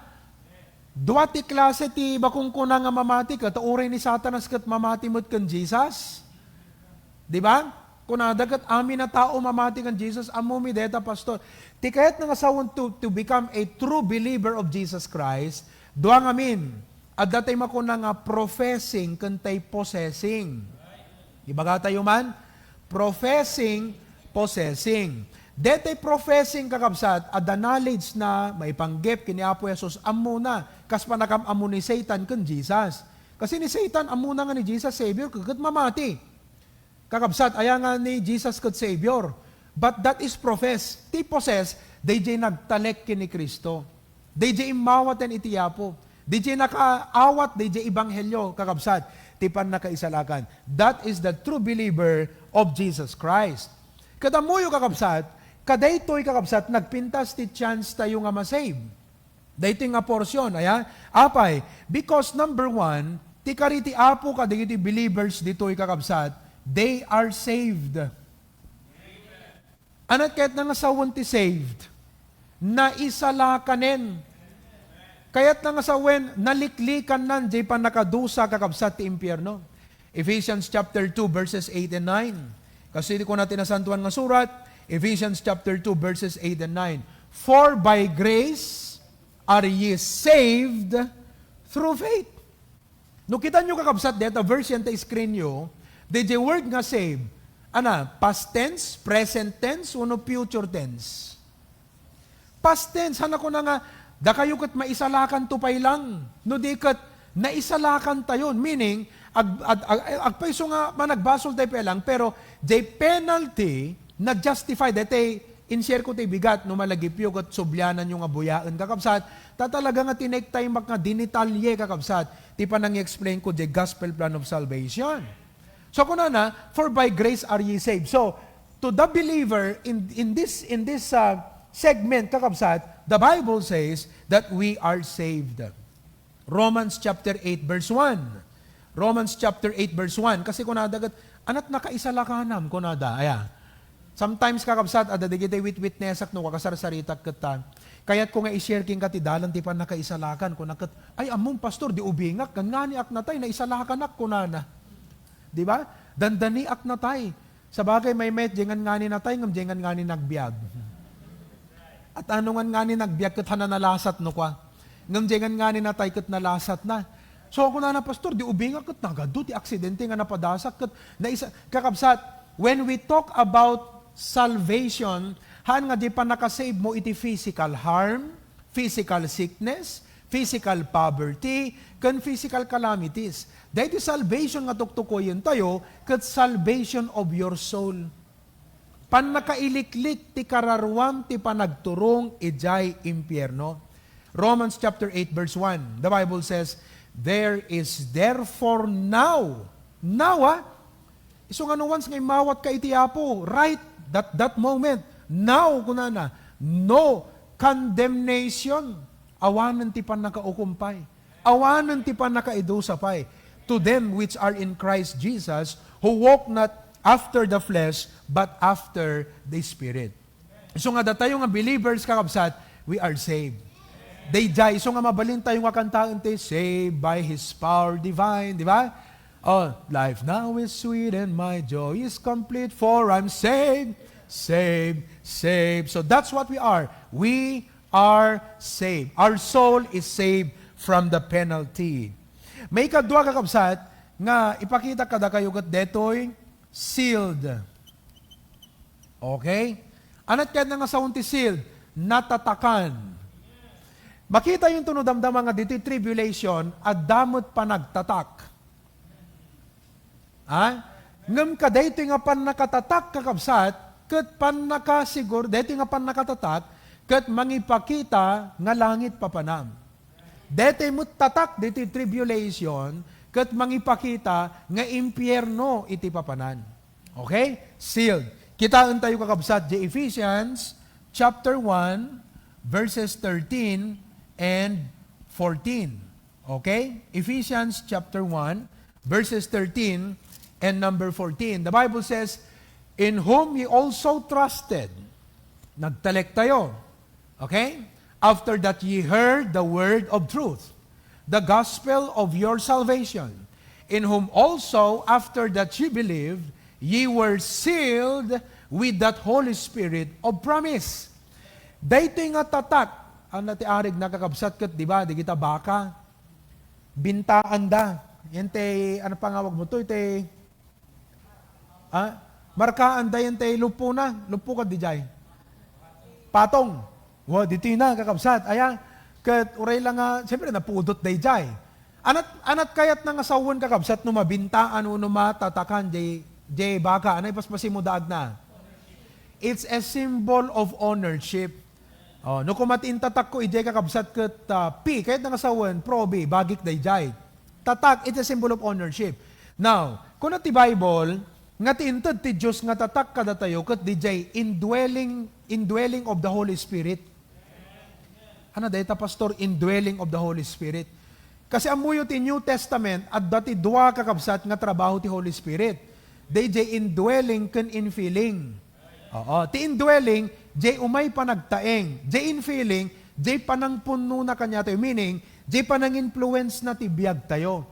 Dua ti klase ti makunkuna nga mamati ket uray ni Satanas ket mamati met ken Jesus. Di ba? Kunada ket amin a tao mamati ken Jesus, ammomi dayta, pastor. Ti kayatna nga sawen to, to become a true believer of Jesus Christ, dua ngamin. Adda tay makuna nga professing ken tay possessing. Ibaga tayo man, professing, possessing. Detay professing, kakabsat, a the knowledge na maipanggep ken ni Apo Jesus, ammona, kas pannakam-ammo ni Satan ken Jesus. Kasi ni Satan, ammona nga ni Jesus Savior, ket mamati. Kakabsat, aya nga ni Jesus ket Savior. But that is profess. Ti possess, daydiay nagtalek ken ni Cristo. Daydiay immawaten iti Apo. Daydiay nakaawat, daydiay ebanghelio, kakabsat, ti pannakaisalakan. That is the true believer of Jesus Christ. Ket ammoyo, kakabsat, kadaytoy, kakabsat, nagpintas ti chance tayo nga ma-save. Daytoy nga portion, aya? Apay, because number one, ti kari ti Apo kadagiti believers ditoy, kakabsat, they are saved. Anat kayat na nga sawen ti saved? Naisalakanen. Kayat na nga sawen, naliklikannan jay pannakadusa, kakabsat, ti impierno. Ephesians chapter two, verses eight and nine. Kasi di ko na tinasantuan nga surat, Ephesians chapter two, verses eight and nine. "For by grace are ye saved through faith." No, kita nyo, kakabsat, deta verse yan ta screen nyo, the, the word nga save, ana, past tense, present tense, uno future tense? Past tense, hana ko na nga, dakayo ket maisalakan to pay lang. No di ket, naisalakan tayo. Meaning, ag, ag, ag, agpayso nga managbasol tayo pay lang, pero the penalty, na-justify, daytay, in-share ko ti bigat, no malagipyo ket sublianan yo nga buyaen, kakabsat, ta talaga nga tinektaybak nga dinitalye, kakabsat, ti panang-explain ko, the gospel plan of salvation. So, kunana, "For by grace are ye saved." So, to the believer in, in this, in this uh, segment, kakabsat, the Bible says that we are saved. Romans chapter eight, verse one. Romans chapter eight, verse one. Kasi kunada ket, "Anat nakaisalakanam," kunada. Aya. Sometimes, kakabsat, adda dagiti wit-witnessak no kakasarsaritak ket ta. Kayat ko nga i-share kenka ti dalan ti pannakaisalakan. Kuna ket, "Ay, ammom, pastor, di ubingak. Nganganiak natay, naisalakanak," kunana. Di ba? "Dandaniak natay." Sabagay, maymayat, jay ngangani natay, ngem jay ngangani nagbiag. At ano ngangani nagbiag, ket hana nalasat no kua. Ngem jay ngangani natay, ket nalasat na. So, kunana, "Pastor, di ubingak ket nagadu ti aksidente nga napadasak ket naisa-," Kakabsat, when we talk about salvation, haan nga di pannakasave mo iti physical harm, physical sickness, physical poverty, ken physical calamities. Daytoy salvation nga tuktukoyen tayo, ket salvation of your soul. Pannakailiklik ti kararuam ti panagturong idiay impierno. Romans chapter eight, verse one, the Bible says, "There is therefore now," now, ah, isu nga no once nga immawat ka iti Apo, right that, that moment, now, kunana, "no condemnation," awanen ti pannakaukom pay. Awanen ti pannakaidusa pay to them which are in Christ Jesus, who walk not after the flesh, but after the Spirit. So nga datayo nga believers, kakabsat, we are saved. Daydiay, so nga mabalin tayo nga kantaen ti "Saved by His power divine," di ba? Oh, "Life now is sweet and my joy is complete, for I'm saved, saved, saved." So that's what we are. We are saved. Our soul is saved from the penalty. Maikadua, kakabsat, nga ipakita kadakayo ket detoy, sealed. Okay? Anat kayat na nga sawen ti sealed? Natatakan. Makita yun to no damdama nga ditoy tribulation, adda met panagtatak. Ha? Ngem kadaytoy nga pannakatatak, kakabsat, ket pannakasigur-, daytoy nga pannakatatak, ket mangipakita nga langit papanam. Daytoy met tatak ditoy tribulation, ket mangipakita nga impierno iti papanan. Okay? Sealed. Kitaen tayo, kakabsat, di Ephesians chapter one, verses thirteen and fourteen. Okay? Ephesians chapter one, verses thirteen and number fourteen. The Bible says, "In whom ye also trusted." Nagtalek tayo. Okay? "After that ye heard the word of truth, the gospel of your salvation, in whom also, after that ye believed, ye were sealed with that Holy Spirit of promise." Daytoy nga tatak, ang natiarig nakakabsat ket, di ba, di kita baka. Bintaanda. Yan tay, ano pangawag mo to? Tay, ah, markaanda yan tay lupona. Lupo ka, di jay. patong. Wa, ditoy na, kakabsat. Aya, ket uray la nga, siyempre, napudot dayjay. Anat, anat kayatna nga sawen, kakabsat, no mabintaan wenno matatakan jay, jay baka? Ano ipaspasimo daagna? It's a symbol of ownership. Oh, no koma ti intatakko idiay, kakabsat, ket, ah, P, kayatna nga sawen, probi, bagik dayjay. Tatak, it's a symbol of ownership. Now, kuna ti Bible, nga ti inted ti Dios nga tatak kadatayo ket didiay indwelling, indwelling of the Holy Spirit. Ano dayta, Pastor? Indwelling of the Holy Spirit. Kasi ammoyo ti New Testament, adda ti dua, kakabsat, nga trabaho ti Holy Spirit. Dayjay indwelling ken infilling. Oo, ti indwelling, jay umay panagtaeng. Jay infilling, jay panangpunnona kaniatayo. Meaning, jay pananginfluence na ti biagtayo.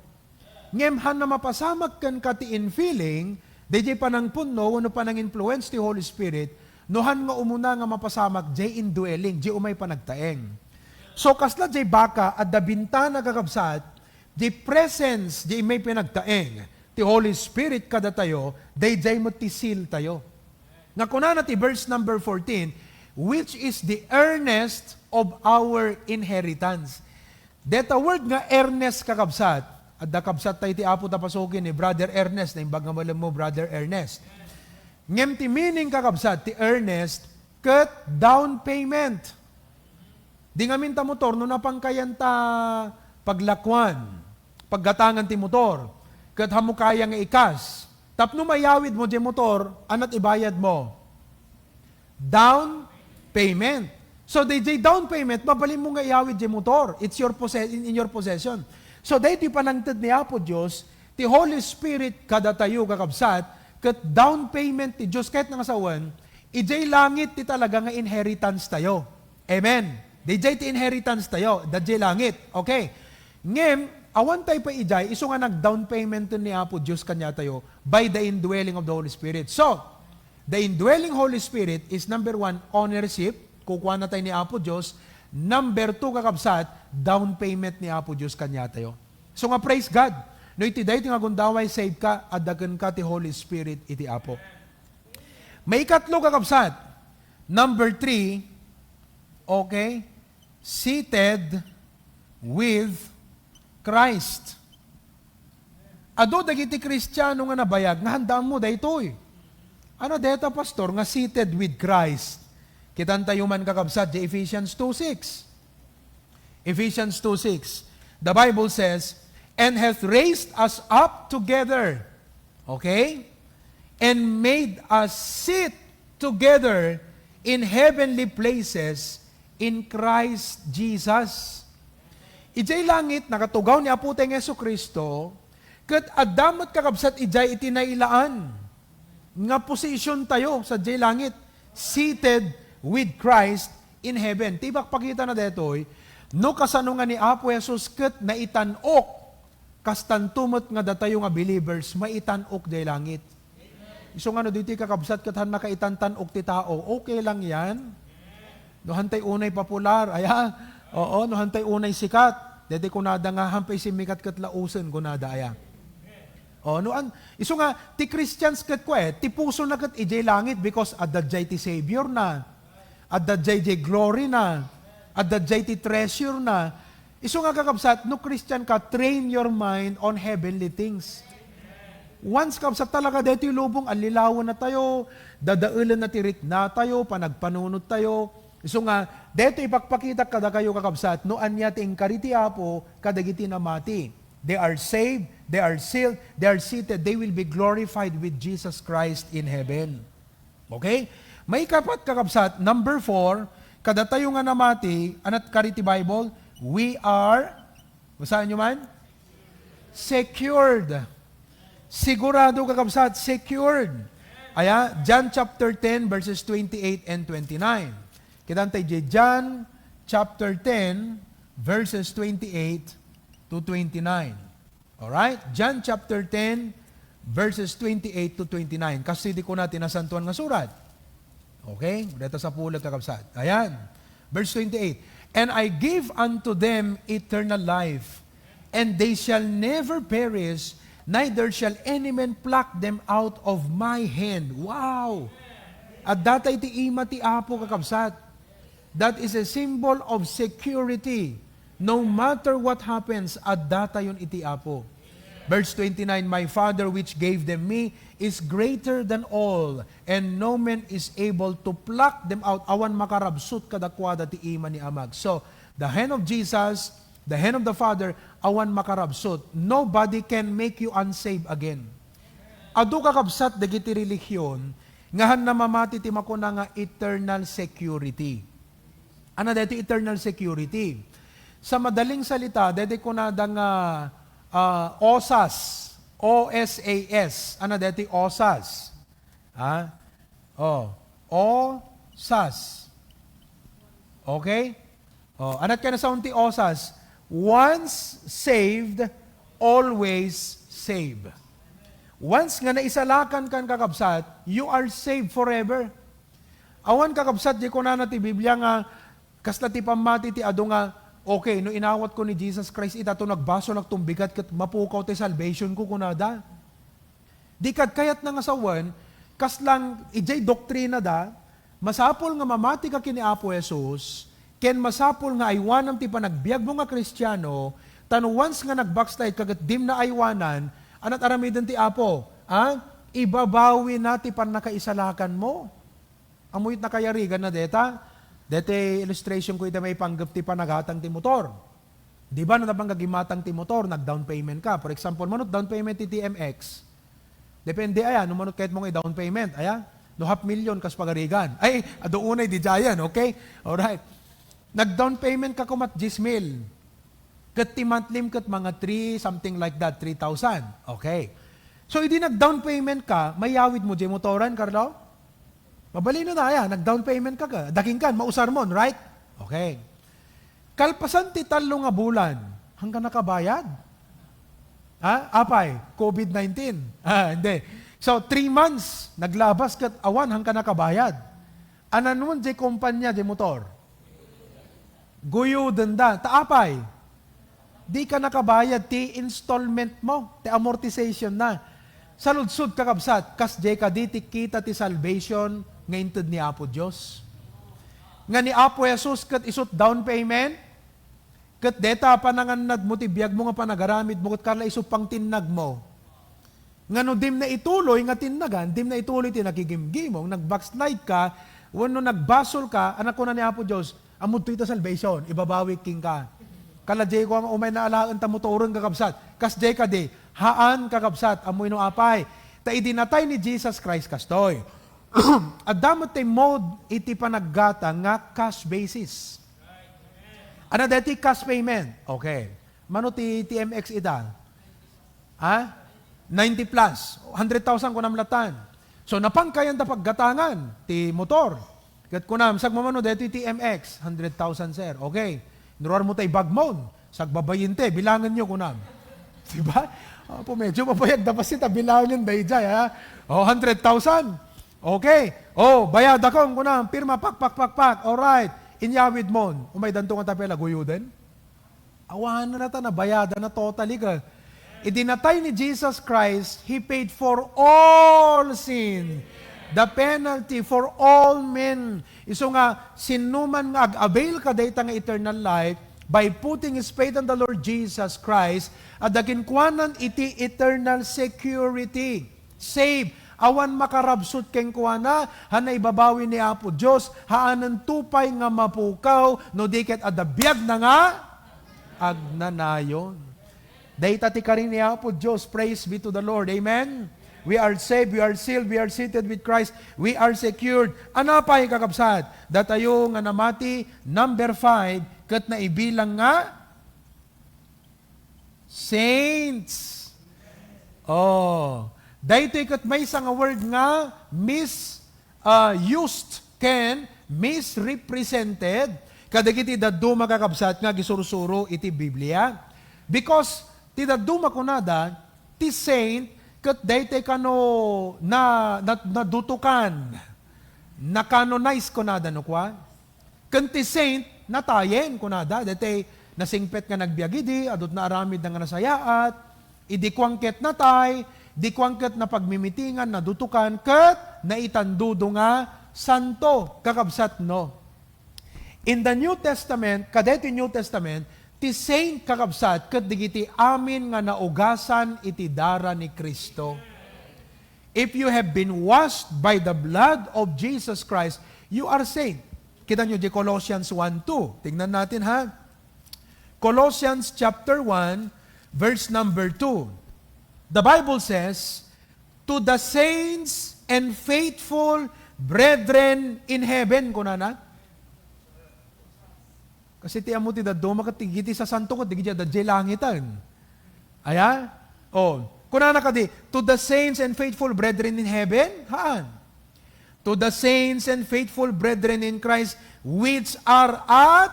Ngem han na mapasamak kenka ti infilling, dayjay panangpunno wenno pananginfluence ti Holy Spirit, no han nga umuna nga mapasamak, jay indwelling, jay umay panagtaeng. So, kasla jay baka, adda bintana, kakabsat, jay presence, jay umay panagtaeng ti Holy Spirit kadatayo, dayjay met ti seal tayo. Nga kunana ti verse number fourteen, "Which is the earnest of our inheritance." Deta word nga earnest, kakabsat, adda kabsat tayo ti Apo ta pasogi ni Brother Ernest, naimbag nga malemmo, Brother Ernest. Ngem ti meaning, kakabsat, ti earnest, ket down payment. Di ngamin ta motor, no napan kayan ta paglakuan, paggatangan ti motor, ket hammo kaya nga ikas. Tapno mayawid mo di motor, anat ibayad mo? Down payment. So, dayjay down payment, mabalin mo nga iyawid di motor. It's your possess-, in, in your possession. So, daytoy panangted ni Apo Dios, ti Holy Spirit kadatayo, kakabsat, ket down payment ti Dios, ket nangasawen, idiay langit ti talaga nga inheritance tayo. Amen. Dayjay ti inheritance tayo, dayjay langit. Okay. Ngem, awan tayo pa idiay, isu nga nag-down payment ni Apo Dios kaniatayo by the indwelling of the Holy Spirit. So, the indwelling Holy Spirit is number one, ownership, kukuana tayo ni Apo Dios. Number two, kakabsat, down payment ni Apo Dios kaniatayo. So nga, praise God. No iti daytoy nga gundaway, save ka, adda kenka ti Holy Spirit iti Apo. Maikatlo, kakabsat. Number three, okay, seated with Christ. Adu dagiti Kristiano nga nabayag nga han-, ammo daytoy. Ano deta, Pastor, nga seated with Christ? Kitantayo man, kakabsat, di Ephesians two six. Ephesians two six. The Bible says, "And hath raised us up together." Okay? "And made us sit together in heavenly places in Christ Jesus." Idiay langit, nakatugaw ni Apo tayo nga Jesu-Cristo, ket adda met, kakabsat, idiay iti nailaan nga position tayo sadiay langit, seated with Christ in heaven. Ti ipakpakita na daytoy, no kasano nga ni Apo Jesus ket naitan-ok, kastanto met nga datayo nga believers, maitan-ok diay langit. Isu nga no ditoy, kakabsat, ket han nakaitantan-ok ti tao, okay lang yan. No han tay unay popular, aya? Oo, no han tay unay sikat. Daytoy kunada nga, "Han pay simmikat ket lausen," kunada, aya? O, no an-, isu nga, ti Christians ket kua, eh, ti pusona ket idiay langit because adda diay ti Savior na. Adda diay ti glory na. Adda diay ti treasure na. Isu nga, kakabsat, no Christian ka, train your mind on heavenly things. Once, kabsat, talaga daytoy lubong, allilawen na tayo, dadaelen na ti rikna tayo, panagpanunot tayo. Isu nga, daytoy ipakpakita kadakayo, kakabsat, no ania ti inkari ti Apo kadagiti namati. They are saved, they are sealed, they are seated, they will be glorified with Jesus Christ in heaven. Okay? Maikapat, kakabsat, number four, kadatayo nga namati, anat kari ti Bible, we are, basaen nyo man? Secured. Sigurado, kakabsat, secured. Aya, John chapter ten, verses twenty-eight and twenty-nine. Kitan tayo di John chapter ten, verses twenty-eight to twenty-nine. Alright? John chapter ten, verses twenty-eight to twenty-nine. Kastoy ti kuna ti Nasantoan nga Surat. Okay? Deta sa pulag, kakabsat. Ayan. Verse twenty-eight, "And I give unto them eternal life, and they shall never perish, neither shall any man pluck them out of my hand." Wow! Adda tay ti ima ti Apo, kakabsat. That is a symbol of security. No matter what happens, addatayon iti Apo. Verse twenty-nine, "My Father which gave them me is greater than all, and no man is able to pluck them out." Awan makarabsut kadakuada ti ima ni Amag. So, the hand of Jesus, the hand of the Father, awan makarabsut. Nobody can make you unsaved again. Adu, kakabsat, dagiti relihiyon nga haanna mamati ti makuna nga eternal security. Ano daytoy eternal security? Sa madaling salita, daytoy kunada nga, ah, osas, O S A S. Ano daytoy osas? Ha? Oh, osas. Okay? Oh, anat ka na sa unti osas. Once saved, always saved. Once nga naisalakan kan, kakabsat, you are saved forever. Awan, kakabsat, di kunana ti Biblia nga kasla ti pammati ti adu nga, "Okay, no inawat ko ni Jesus Christ, ita to nagbasol ak tumbigat ket mapukaw ti salvation ko," kunada. Di kad kayatna nga sawen, kasla idiay doktrina da, masapul nga mamati ka ken ni Apo Jesus, ken masapul nga aywanam ti panagbiagmo nga Kristiano, ta no once nga nag-backslide ka ket dim na aywanan, anat aramiden ti Apo, a? Ibabawina ti pannakaisalakanmo. Ammok ti nakayariganna deta? Deti illustration ko ita maipanggep ti panagatang ti motor. Di ba, no napan nga gimatang ti motor, nag-down payment ka. For example, manut down payment ti T M X. Depende aya, no manut kayat mo nga i-down payment, aya? No half million, kas pagarigan. Ay, adu unay, di jayan, okay? Alright. Nag-down payment ka kumat dies mil. Ket ti monthly ket mga three, something like that, three thousand. Okay. So, idi nag-down payment ka, mayawid mo di motoran, Carlo? Mabalin na aya, nag-down payment ka, ka. Daking kan, mausar mon, right? Okay. Kalpasan ti tallo nga bulan, hangka nakabayad? Ha? Apay, covid nineteen. Ah, hindi. So, three months, naglabas ket awan hangka nakabayad. Ananon di kompanya di motor? Guyuden da. Ta apay? Di ka nakabayad ti installment mo, ti amortization na. Saludsod, kakabsat, kasdiay kadi ti kita ti salvation nga inted ni Apo Dios? Nga ni Apo Jesus ket isut down payment? Ket deta panangannad mo ti biag mo nga panagaramid mo ket kasla isu pangtinnag mo. Nga no dim na ituloy nga tinnagan, dim na ituloy ti nakigimgimong, nag-backslide ka, wenno nagbasol ka, a nakuna ni Apo Dios, "Ammok dayta salvation, ibabawik kenka." Kala diay ko nga umay na alaen ta motoren, kakabsat. Kasdiay kadi, haan, kakabsat, ammoy no apay. Ta idi natay ni Jesus Christ kastoy. Adda met ti mode iti panaggatang nga cash basis. Ano deti cash payment? Okay. Mano ti T M X ita? Ha? Ninety plus. Hundred thousand kunam latan. So, napangkayan ta paggatangan ti motor. Ket kunam, "Sagmamano deti T M X?" "Hundred thousand, sir." "Okay. Inruar mo tay bag mo. Sagbabayinte, bilangen yo," kunam. Diba? Apo, medyo mabayag da pa sita, bilangen dayjay, ha? O, hundred thousand. Okay. O, bayadakon, kunam. Pirma, pak, pak, pak, pak. Alright. Inyawid mon. Umay danto nga tapela, guyuden. Awan na ta nabayadan na totally ka. Idi natay ni Jesus Christ, He paid for all sin. The penalty for all men. Isu nga, sinnuman nga ag-avail ka dayta nga eternal life, by putting his faith on the Lord Jesus Christ, adda kenkuanan iti eternal security. Save. Awan makarabsut kenkuana, haan ibabawi ni Apo Dios, haanen to pay nga mapukaw, no di ket adda biagna nga agnanayon. Dayta ti karin ni Apo Dios. Praise be to the Lord. Amen? We are saved, we are sealed, we are seated with Christ, we are secured. Ano pay, kakabsat? Datayo nga namati, number five, ket naibilang nga saints. Oh, daytoy ket maysa nga word nga mis-, ah, used ken misrepresented kadagiti dadduma, kakabsat, nga agisursuro iti Biblia. Because ti dadduma kunada, ti saint ket daytoy kano na, na, nadutokan, na-canonize kunada, no kua? Ken ti saint, natayen, kunada, daytoy nasingpet nga nagbiag idi, adut naaramidna nga nasayaat, idi kuan ket natay, di kuan ket napagmimitingan, nadutokan, ket naitandudo nga santo, kakabsat, no? In the New Testament, kadaytoy New Testament, ti saint, kakabsat, ket dagiti amin nga naugasan iti dara ni Cristo. If you have been washed by the blood of Jesus Christ, you are saint. Kita nyo di Colossians one two. Tingnan natin, ha? Colossians chapter one, verse number two. The Bible says, "To the saints and faithful brethren in heaven," kunana. Kasi ti ammo ti dadduma ket ti, iti sasanto ket dagiti adda idiay langiten. Aya? Oh, kunana kadi, "To the saints and faithful brethren in heaven," haan. "To the saints and faithful brethren in Christ which are at,"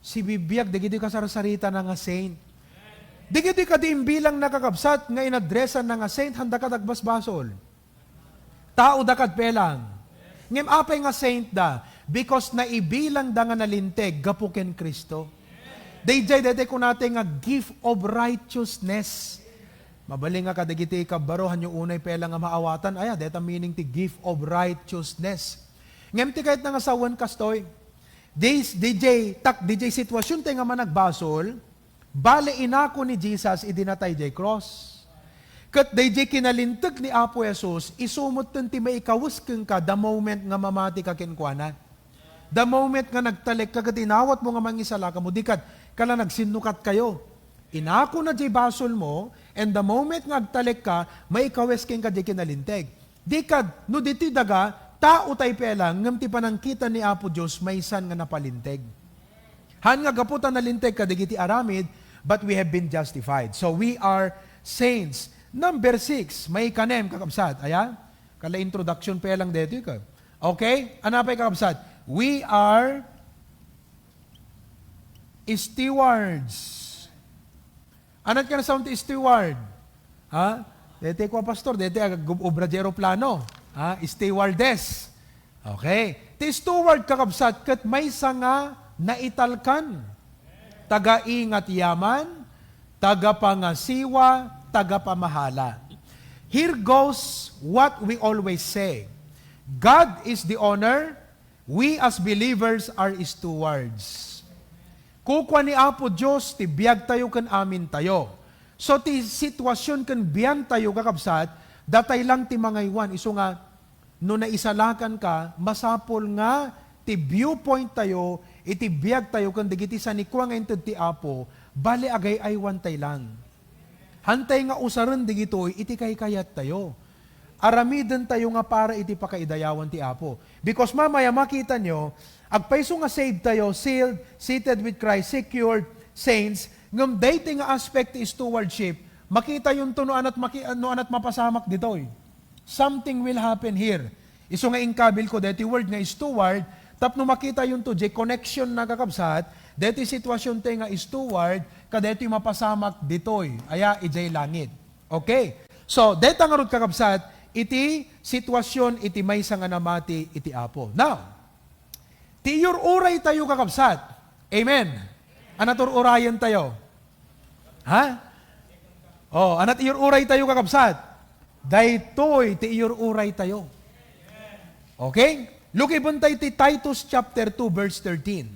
sibibiag dagiti kasarsaritana nga saint. Dagiti kadi imbilangna, kakabsat, nga inadresanna nga saint, haanda kad agbasbasol. Tao da kad pelang. Ngem apay nga saint da? Because naibilang da nga nalinteg gapu ken Cristo. Daydiay, daydiay kunatay nga gift of righteousness. Mabalin nga kadagiti kabaruhanyo unay pelang nga maawatan. Aya, dayta meaning ti gift of righteousness. Ngem ti kayatna nga sawen kastoy, dis-, daydiay, tak-, daydiay situasion tay nga managbasol, bale, inako ni Jesus idi natay diay cross. Ket daydiay kinalinteg ni Apo Jesus, isu metten ti maikawes kenka the moment nga mamati ka kenkuana. The moment nga nagtalek ka ket inawat mo nga mangisala ka mo, di kad, kala nagsinnukat kayo. Inako na diay basol mo, and the moment nga agtalek ka, maikawes kenka diay kinalinteg. Di kad, no ditoy daga, tao tay pay lang, ngem ti panangkita ni Apo Dios maysan nga napalinteg. Haan nga gapu ta nalinteg kadagiti aramid, but we have been justified. So we are saints. Number six, maikanem, kakabsat. Aya? Kala introduction pay lang daytoy ka. Okay? Ania pay, kakabsat? We are stewards. Ania ti kanasaon ti steward? Ha? Daytoy kua, pastor, daytoy ag-obra diay eroplano. Ha? Stewardess. Okay. Ti steward, kakabsat, ket maysa nga naitalkan. Taga-ingat yaman, taga-pangasiwa, taga-pamahala. Here goes what we always say. God is the owner, we as believers are stewards. Kukua ni Apo Dios ti biagtayo ken amintayo. So, ti situasion ken biantayo, kakabsat, datay lang ti mangaywan. Isu nga, no naisalakan ka, masapul nga ti viewpoint tayo iti biagtayo ken dagiti sanikua nga inted ti Apo, bale agay-aywan tay lang. Hantay nga usaren dagitoy iti kaykayattayo. Aramidentayo nga para iti pakaidayawan ti Apo. Because mamaya makitanyo, agpayso nga saved tayo, sealed, seated with Christ, secured, saints, ngem daytoy nga aspect ti stewardship, makitayonto no anat maki-, no anat mapasamak ditoy. Something will happen here. Isu nga inkabil ko daytoy word nga steward, tapno makitayonto diay connection na, kakabsat, daytoy situasion tay nga steward, kadaytoy mapasamak ditoy, aya, idiay langit. Okay? So, dayta ngarud, kakabsat, iti situasion iti maysa nga namati iti Apo. Now, ti iyur-uray tayo, kakabsat. Amen. Ania ti ur-urayen tayo? Ha? Oh, ania ti iyur-uray tayo, kakabsat? Daytoy ti iyur-uray tayo. Okay? Lukiben tayo ti Titus chapter two, verse thirteen.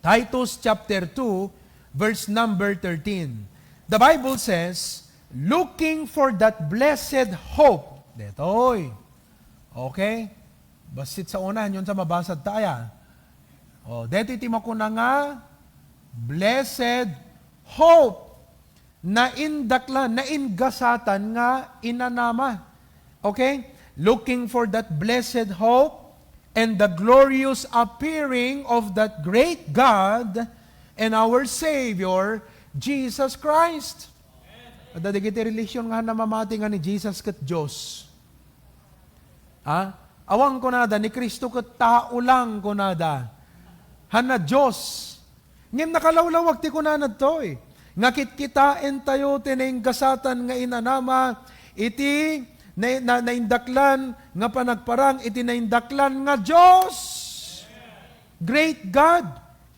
Titus chapter two, verse number thirteen. The Bible says, "Looking for that blessed hope." Daytoy. Okay? Bassit sa una, yun sa mabasa ta, aya. Oh, daytoy ti makuna nga, blessed hope. Naindaklan, naingasatan nga inanama. Okay? Looking for that blessed hope and the glorious appearing of that great God and our Savior, Jesus Christ. Adda dagiti relihion nga namamati nga ni Jesus ket Dios. Ha? Awan kunada, ni Cristo ket tao lang kunada. Hanna Dios. Ngem nakalawlawag ti kunana ditoy, nga kitkitaentayo ti naingasatan nga inanama iti na-, na-, naindaklan nga panagparang iti naindaklan nga Dios. Great God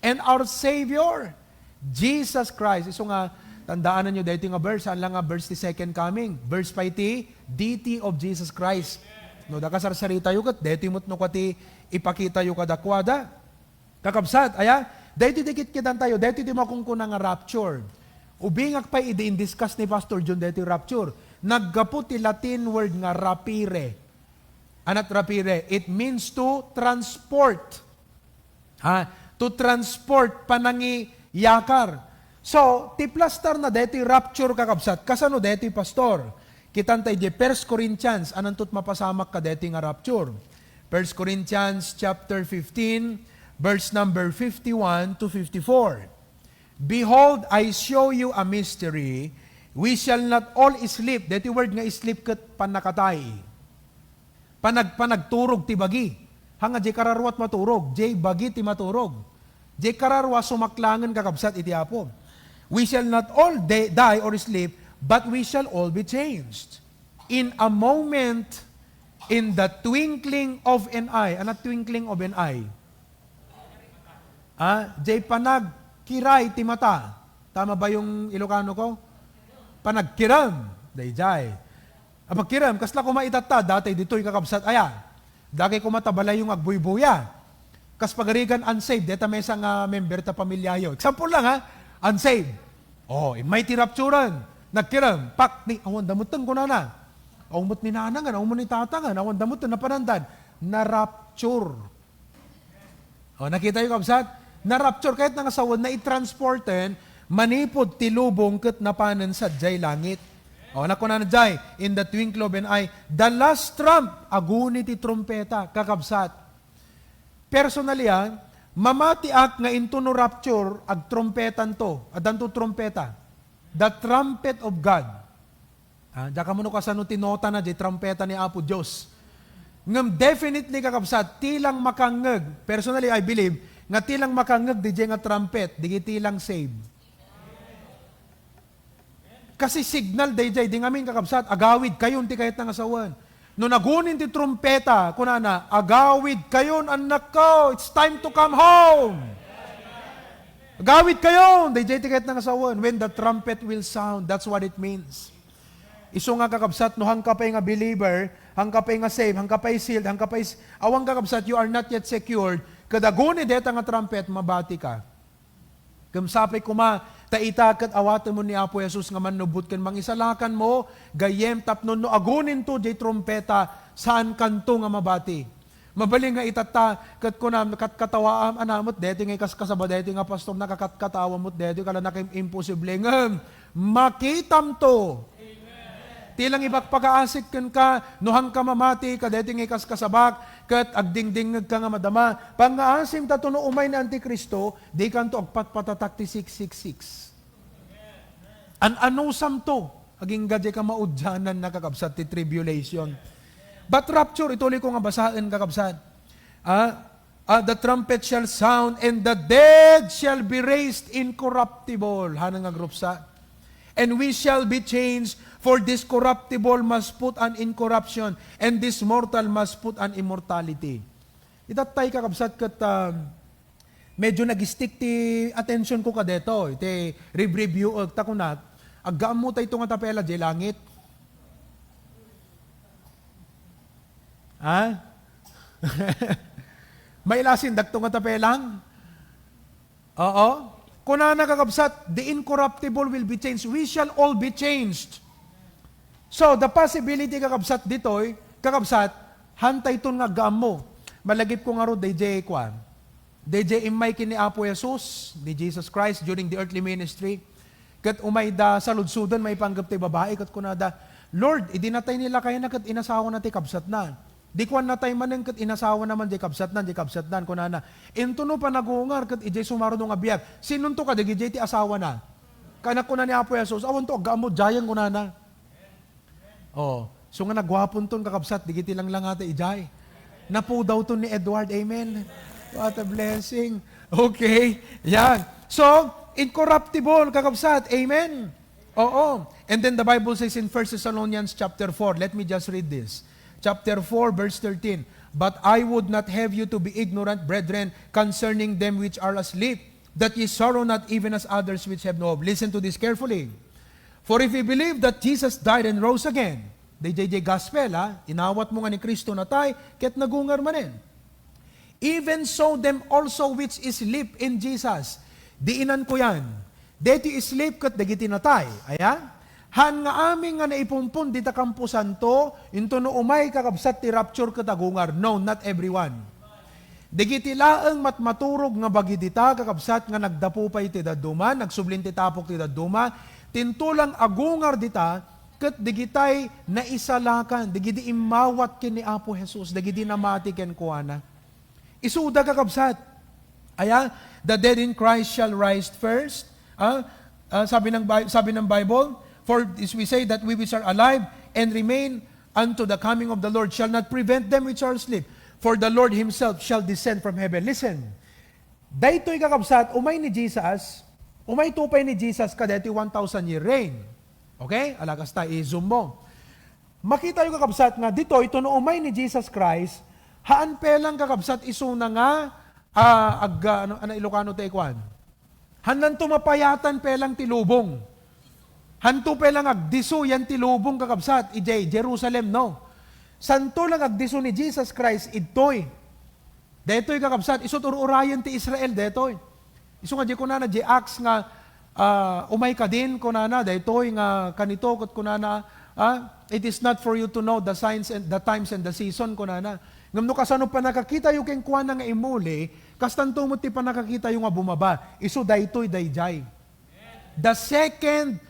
and our Savior, Jesus Christ. Isu nga, tandaananyo daytoy nga verse, saan lang nga verse ti second coming. Verse pay ti deity of Jesus Christ. No, da kasarsaritayo ket, daytoy met no kua ti ipakitayo kadakuada. Kakabsat, aya? Daytoy ti kitkitan tayo, daytoy ti makunkuna nga rapture. Ubingak pay idi in-discuss ni Pastor John daytoy rapture. Naggapu ti Latin word nga rapire. Anat rapire? It means to transport. Ha? To transport, panangiyakar. So, ti plastar na daytoy rapture, kakabsat. Kasano daytoy, Pastor? Kitan tayo di First Corinthians, anantot mapasamak ka daytoy nga rapture. First Corinthians chapter fifteen, verse number fifty-one to fifty-four. "Behold, I show you a mystery. We shall not all sleep." Daytoy word nga sleep ket pannakatay. Panag-, panagturog ti bagi. Hanga, jay kararua ti maturog, jay bagi ti maturog. Jay kararua sumaklangen, kakabsat, iti Apo. "We shall not all de-, die or sleep, but we shall all be changed. In a moment, in the twinkling of an eye." Ano twinkling of an eye? Ah, jay panagkiray ti mata. Tama ba yung Ilocano ko? Panagkiram. Dayjay. Apagkiram, kasla koma itatta, dati ditoy, kakabsat, aya. Dagay koma ta balay yung agbuybuya. Kas pagarigan, unsaved, deta maysa nga member ta pamilyayo. Example lang, ha? Unsaved. Oh, immay ti rapturan. Nagkiram, pak, ni, awan damuteng kunana. Awan met ni nanangan, awan met ni tatangan, awan damuteng napanandan. Na-rapture. O, nakita yo, kabsat? Na-rapture, kahit nga sawen, naitransporten, manipud ti lubong ket napanen sadiay langit. O, nakunana jay, in the twinkle of an eye, the last trump, aguni ti trumpeta, kakabsat. Personally, ah, mamatiak nga intono rapture, agtrumpetanto, addanto trumpeta. The trumpet of God. Ah, diak ammo no kasano ti notana, di trumpeta ni Apo Dios. Ngem definitely, kakabsat, ti lang makangngeg, personally, I believe, nga ti lang makangngeg, di jay nga trumpet, di ti lang save. Kasi signal, dayjay, di ngamin, kakabsat, agawid kayon ti kayat nga sawen. No nagunin ti trumpeta, kunana, "Agawid kayon, annak ko, it's time to come home." Agawid kayon, dayjay ti kayat nga sawen. When the trumpet will sound, that's what it means. Isu nga, kakabsat, no hangka pay nga believer, hangka pay nga saved, hangka pay sealed, hangka pay s-, awan, kakabsat, you are not yet secured. Kada guni deta nga trumpet, mabati ka. Kem sapay koma, ta ita ket awatemon ni Apo Jesus nga mannubbot ken mangisalakanmo, gayyem tapno no aguninto jay trumpeta, saankanto nga mabati. Mabalin nga itatta, ket kunam, katkatawaam, ana met daytoy nga ikaskasaba daytoy nga pastor, nakakatkatawa met daytoy, kala nakim-, imposible, ngem makitamto. Ti lang ibagpagaasik kenka, no hangka mamati, kadaytoy nga ikaskasabak, ket agdingdingngegka nga madama. Pangngaasim ta no umay ni Antikristo, dikanto agpatpatatak ti six six six. An-anusamto, agingga jay kamaudiananna, kakabsat, ti tribulation. But rapture, ituloy ko nga basaen, kakabsat. Ah, ah, the trumpet shall sound, and the dead shall be raised incorruptible. Hanan nga agrupsa. And we shall be changed, for this corruptible must put on incorruption, and this mortal must put on immortality. Itattay, kakabsat, ket, um, medyo nag-stick ti attention ko kadaytoy, ti rib-review, eh, ta kunak, aggaammo tayto nga tapela, jay langit. Ha? Mailasin, dakto nga tapelang? Oo. Kunana, kakabsat, "The incorruptible will be changed." We shall all be changed. So, the possibility, kakabsat, ditoy, kakabsat, hantay ton nga aggaammo. Malagip ko ngarud, D J, kwan. D J, immay ken ni Apo Jesus, ni Jesus Christ, during the earthly ministry. Ket umayda saludsoden maipanggep ti babai, ket kunada, "Lord, idi natay ni lakayna ket inasawana ti kabsatna." Di kuan, "Natay manen ket inasawana man diay kabsatna, diay kabsatna," kunana. Intono panagungar ket idiay sumaruno nga biag, "Sinonto kadi, idiay ti asawana?" Kanak kuna ni Apo Jesus, "Awanto aggaammo, diayen," kunana. Oh, so nga naguaponton, kakabsat, digiti langlangata idiay. Napudawton ni Edward, amen. What a blessing. Okay, yan. So, incorruptible, kakabsat, amen. Oo. And then the Bible says in First Thessalonians chapter four, let me just read this. Chapter four, verse thirteen. "But I would not have you to be ignorant, brethren, concerning them which are asleep, that ye sorrow not even as others which have no hope." Listen to this carefully. "For if ye believe that Jesus died and rose again," D J J gospel, ha? Inawatmo nga ni Cristo natay, ket nagungar manen. Even so them also which sleep in Jesus. Diinan ko yan. Deti sleep ket dagiti natay. Aya? Haan nga amin nga naipumpon dita kamposanto, into no umay kakabsat ti rapture ket agungar. No, not everyone. Dagiti laeng matmaturog nga bagi dita, kakabsat, nga nagdapo pay ti dadduma, nagsublin ti tapok ti dadduma, tintulang agungar dita, ket dagitay naisalakan, dagidi immawat ken ni Apo Jesus, dagidi namati kenkuana. Isuda, kakabsat. Aya, "The dead in Christ shall rise first." Ah, ah, sabi ng Bi-, sabi ng Bible, "For this we say, that we which are alive and remain unto the coming of the Lord shall not prevent them which are asleep. For the Lord himself shall descend from heaven." Listen, daytoy, kakabsat, umay ni Jesus, umay tupay ni Jesus kadaytoy one thousand year reign. Okay? Ala, kasta, i-zoom mo. Makitayo, kakabsat, nga ditoy, ito no umay ni Jesus Christ, haan pelang, kakabsat, isuna nga, ah, ag-, ano, ano, Ilocano tayo, kuan? Hananto mapayatan pelang ti lubong. Hanto pelang agdiso yan ti lubong, kakabsat, idiay Jerusalem, no? Santo lang agdiso ni Jesus Christ, idtoy. Daytoy, kakabsat, isu't ur-urayen ti Israel, daytoy. Isu nga di kunana, di Acts nga, ah, "Umay kadin," kunana, daytoy nga kanito, ket kunana, ah, "It is not for you to know the signs and the times and the season," kunana. Ngem no kasano pannakakitayo kenkuana nga immuli, kastanto met ti pannakakitayo nga bumaba. Isu daytoy daydiay. The second,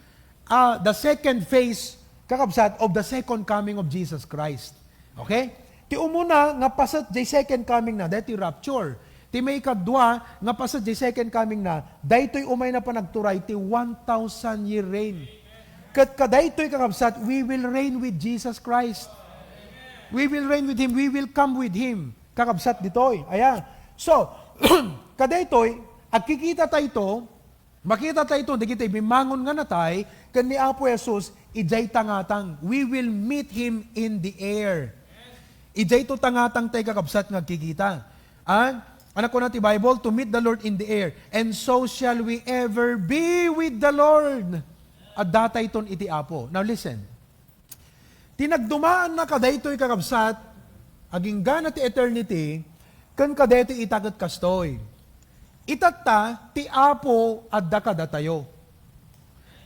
ah, the second phase, kakabsat, of the second coming of Jesus Christ. Okay? Ti umuna nga paset jay second coming na, daytoy rapture. Ti maikadua nga paset jay second coming na, daytoy umay na panagturay ti one thousand year reign. Ket kadaytoy, kakabsat, we will reign with Jesus Christ. We will reign with Him. We will come with Him. Kakabsat ditoy. Aya. So, kadaytoy, agkikita tayo, makita tayo dagiti bimmangon nga natay, ken ni Apo Jesus, idiay tangatang. We will meet Him in the air. Idiay to tangatang tayo, kakabsat, nga agkikita. Ah? Ano kuna ti Bible? "To meet the Lord in the air. And so shall we ever be with the Lord." Adda tayton iti Apo. Now listen. Ti nagdumaanna kadaytoy, kakabsat, aginggana ti eternity, ken kadaytoy ita ket kastoy. Itatta, ti Apo adda kadatayo.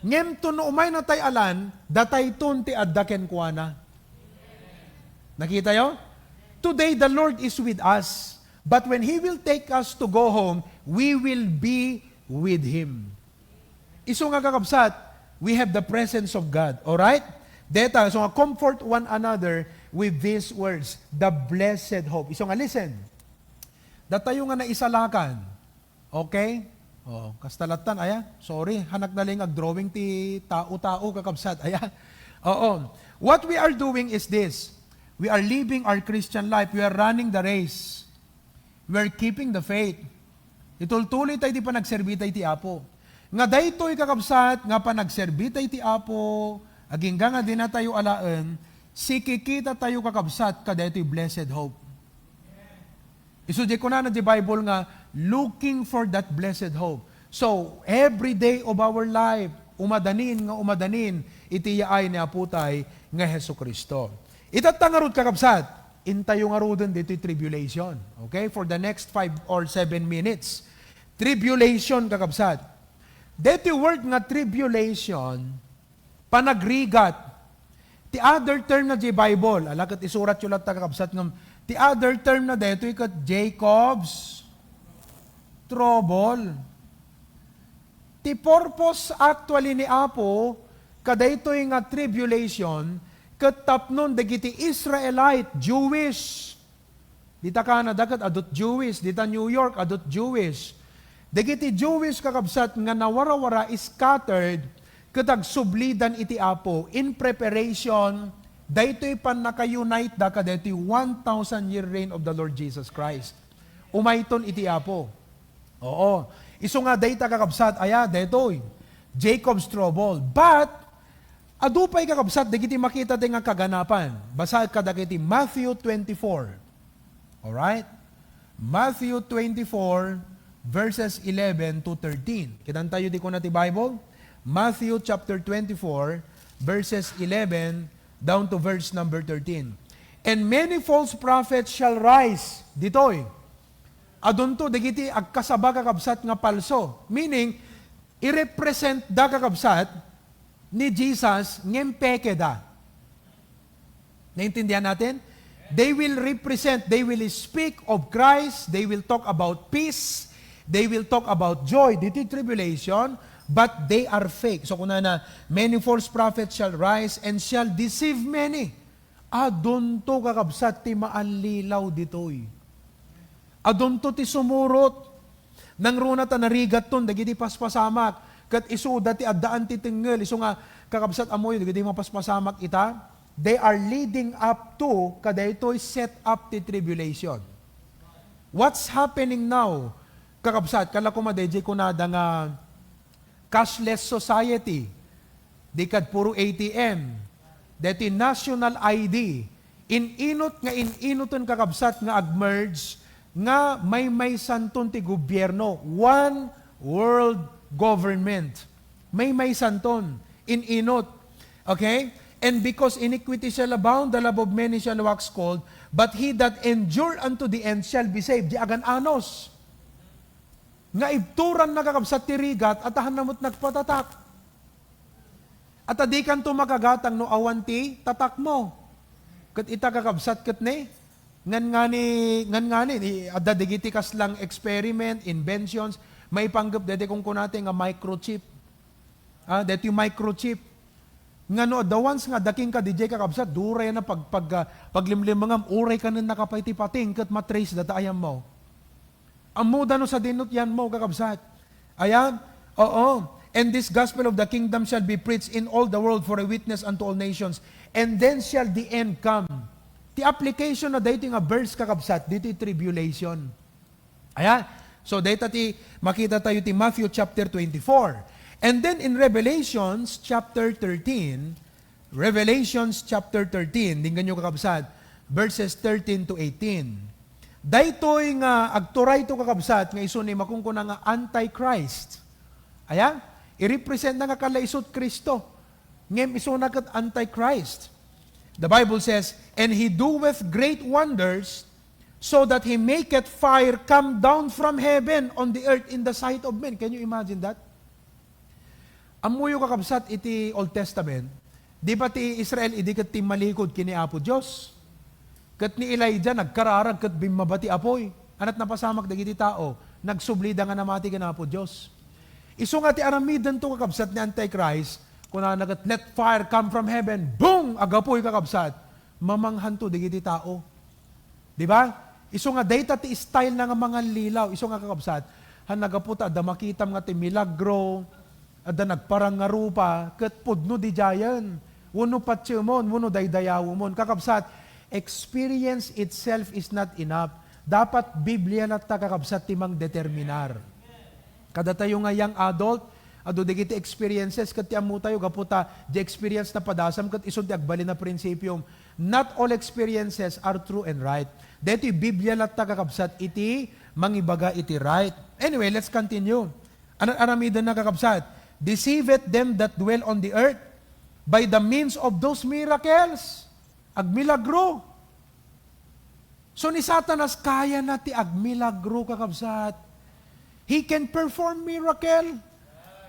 Ngem to no umayna tay alan, datayton ti adda kenkuana. Nakitayo? Today, the Lord is with us. But when He will take us to go home, we will be with Him. Isu nga, kakabsat, we have the presence of God. Alright? Deta, isu nga, comfort one another with these words, the blessed hope. Isu nga, listen. Datayo nga naisalakan. Okay? Oh, kasta lattan, aya? Sorry, hanak na lang ag-drawing ti tao-tao, kakabsat, aya? Oo. What we are doing is this. We are living our Christian life. We are running the race. We are keeping the faith. Itultuloy tayo ti panagserbi tayo ti Apo. Nga daytoy, kakabsat, nga panagserbi tayo ti Apo, agingga nga dina tayo alaen, sikikita tayo, kakabsat, kadaytoy blessed hope. Isu di kunana di Bible nga, "Looking for that blessed hope." So, every day of our life, umadanin nga umadanin iti yaay ni Apo tay nga Jesu-Cristo. Itatta ngarud, kakabsat, intayo ngaruden ditoy tribulation. Okay? For the next five or seven minutes. Tribulation, kakabsat. Ditoy word nga tribulation, panagrigat. Ti other term na di Bible, ala ket isuratyo latta, kakabsat, ngem ti other term na daytoy ket Jacob's trouble. Ti purpose actually ni Apo kadaytoy nga tribulation ket tapnon dagiti Israelite, Jewish, dita Canada ket adut Jewish, dita New York adut Jewish. Dagiti Jewish, kakabsat, nga nawarawara, scattered, ket agsublidan iti Apo in preparation daytoy pannaka-unite da kadaytoy one thousand year reign of the Lord Jesus Christ. Umayton iti Apo. Oo. Isu nga dayta, kakabsat, aya, daytoy. Jacob's trouble. But, adu pay, kakabsat, dagiti makita tayo nga kaganapan. Basaek kadagiti Matthew twenty-four. Alright? Matthew twenty-four, verses eleven to thirteen. Kitan tayo di kuna ti Bible? Matthew chapter twenty-four, verses eleven down to verse number thirteen. "And many false prophets shall rise." Ditoy. Adunto dagiti agkasaba, kakabsat, nga palso. Meaning, i-represent da, kakabsat, ni Jesus ngem peke da. Naintindihan natin? They will represent, they will speak of Christ, they will talk about peace, they will talk about joy, ditoy tribulation, but they are fake. So, kunana, "Many false prophets shall rise and shall deceive many." Adunto, kakabsat, ti maallilaw ditoy. Adunto ti sumurot. Nangruna ta narigatton dagiti paspasamak, ket isuda ti addaan ti tengngel. Isu nga, kakabsat, ammoyo dagiti mapaspasamak ita, they are leading up to kadaytoy set up ti tribulation. What's happening now, kakabsat? Kala koma daydiay kunada nga cashless society, di kad puro A T M, deti national I D, in-inut nga in-inuten, kakabsat, nga ag-merge nga maymaysanton ti gobierno, one world government. Maymaysanton, in-inut. Okay? "And because iniquity shall abound, the love of many shall wax cold, but he that endure unto the end shall be saved." Di agan-anos. Nga ibturanna, kakabsat, ti rigat, at hanna met nagpatatak. At adikanto makagatang no awan ti tatakmo. Ket ita, kakabsat, ket ne, ngan ngani, ngan ngani, i-, adda dagiti kaslang experiment, inventions, maipanggep daytoy kunkunate nga microchip. Ah, daytoy microchip. Nga no adda once nga adda kenka didiay, kakabsat, duray na pag, pag, ah, paglimlimangam, uray kanen nakapay ti pating, ket matrace data ayam mo. Ammoda no sadino ti yanmo, kakabsat. Ayan? Oo. "And this gospel of the kingdom shall be preached in all the world for a witness unto all nations, and then shall the end come." Ti application na daytoy nga verse, kakabsat, ditoy tribulation. Ayan. So, dayta ti makita tayo ti Matthew chapter twenty-four. And then in Revelations chapter thirteen, Revelations chapter thirteen, dinggan nyo, kakabsat, verses thirteen to eighteen. Daytoy nga agturayto, kakabsat, nga isu ni makunkuna nga Antichrist. Aya? I-represent na nga kala isut Cristo. Ngem isuna ket Antichrist. The Bible says, "And he doeth great wonders, so that he maketh fire come down from heaven on the earth in the sight of men." Can you imagine that? Ammoyo, kakabsat, iti Old Testament, di ba ti Israel idi ket timmalikod ken ni Apo Dios? Ket ni Elijah nagkararag ket bimmaba ti apuy. Ania't napasamak dagiti tao, nagsublida nga namati ken Apo Dios. Isu nga ti aramidento, kakabsat, ni Antichrist, kunana ket, "Let fire come from heaven." Boom! Agapuy, kakabsat. Mamanghanto dagiti tao. Di ba? Isu nga dayta ti style na nga mangallilaw. Isu nga, kakabsat, han naggapu ta adda makitam nga ti milagro, adda nagparang nga rupa, ket pudno didiayen, wenno patiemon, wenno daydayawemon. Kakabsat, experience itself is not enough. Dapat Biblia latta, kakabsat, ti mangdeterminar. Kadatayo nga young adult, adu dagiti experiences ket ti ammo tayo gapu ta di experience na padasam ket isu ti agbalin a prinsipiom. Not all experiences are true and right. Daytoy Biblia latta, kakabsat, iti mangibaga iti right. Anyway, let's continue. Ano aramiden na, kakabsat? "Deceiveth them that dwell on the earth by the means of those miracles." Agmilagro. So, ni Satanas, kaya na ti agmilagro, kakabsat. He can perform miracle.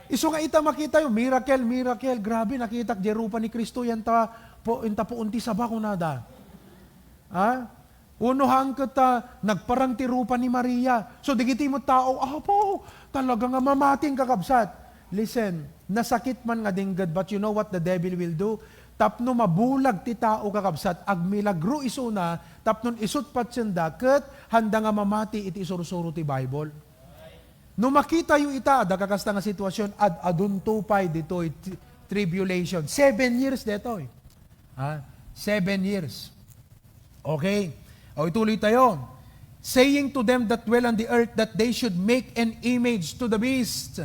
Isu nga ita makita yo, miracle, miracle. Grabe, nakitak di rupa ni Cristo, yan ta, po, yan ta puon ti saba, kunada. Ha? Uno hangket ta, nagparang ti rupa ni Maria. So, digiti mo tao, "Apo, talaga nga mamating, kakabsat." Listen, nasakit man nga dingged, but you know what the devil will do? Tapno mabulag ti tao, kakabsat, agmilagro isuna, tapno isut patienda, ket handa nga mamati iti isursuro ti Bible. No makitayo ita, adda kakasta nga sitwasyon, ad-adunto pay ditoy tri-, tribulation. Seven years detoy. Ha? Seven years. Okay. O, ituloy tayo. "Saying to them that dwell on the earth that they should make an image to the beast,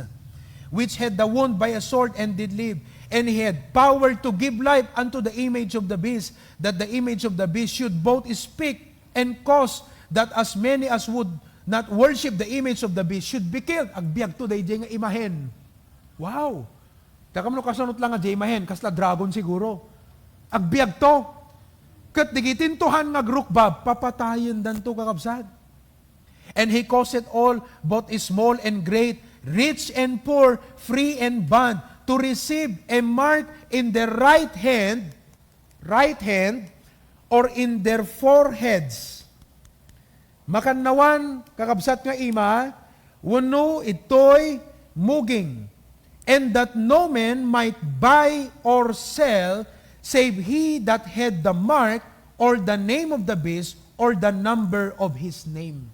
which had the wound by a sword and did live. And he had power to give life unto the image of the beast, that the image of the beast should both speak and cause that as many as would not worship the image of the beast should be killed." Agbiagto daydiay nga imahen. Wow! Takam no kasunot lang nga di imahen, kasla dragon siguro. Agbiagto. Ket digitinto han nga agrukbab, papatayendanto, kakabsat. And he causeth all, both small and great, rich and poor, free and bond, to receive a mark in their right hand, right hand, or in their foreheads. Makannawan, kakabsat nga ima, wenno itoy muging, and that no man might buy or sell save he that had the mark or the name of the beast or the number of his name.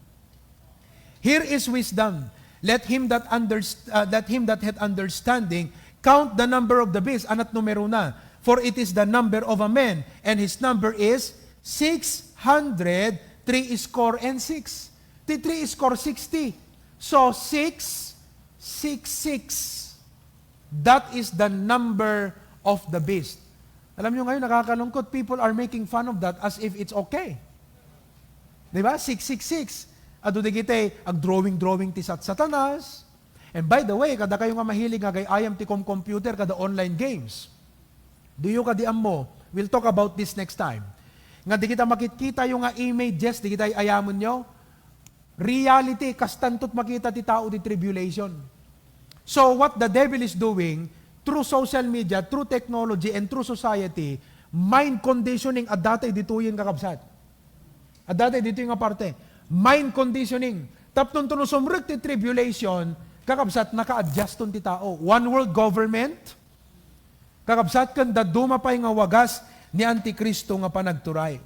Here is wisdom. Let him that underst-, uh, let him that hath understanding count the number of the beast, anat numerona, for it is the number of a man, and his number is six hundred three score and six. Ti three score, sixty. So, six six six. That is the number of the beast. Alam nyo ngayon, nakakalungkot, people are making fun of that as if it's okay. Di ba? Six six six. Adu dagiti agdrawing-drawing ti sat-, Satanas. And by the way, kada kayo nga mahilig nga gay-ayam ti com-, computer, kada online games. Do you kadi ammo? We'll talk about this next time. Nga di kita makitkita yung nga images, di kita ayamon nyo. Reality, kastantot makita ti tao ti tribulation. So what the devil is doing through social media, through technology, and through society, mind conditioning, adda tay ditoyen, kakabsat. Adda tay ditoy nga parte. Mind conditioning. Tapno no sumrek ti tribulation, kakabsat, naka-adjuston ti tao. One world government, kakabsat, ken dadduma pay nga wagas ni Antikristo nga panagturay.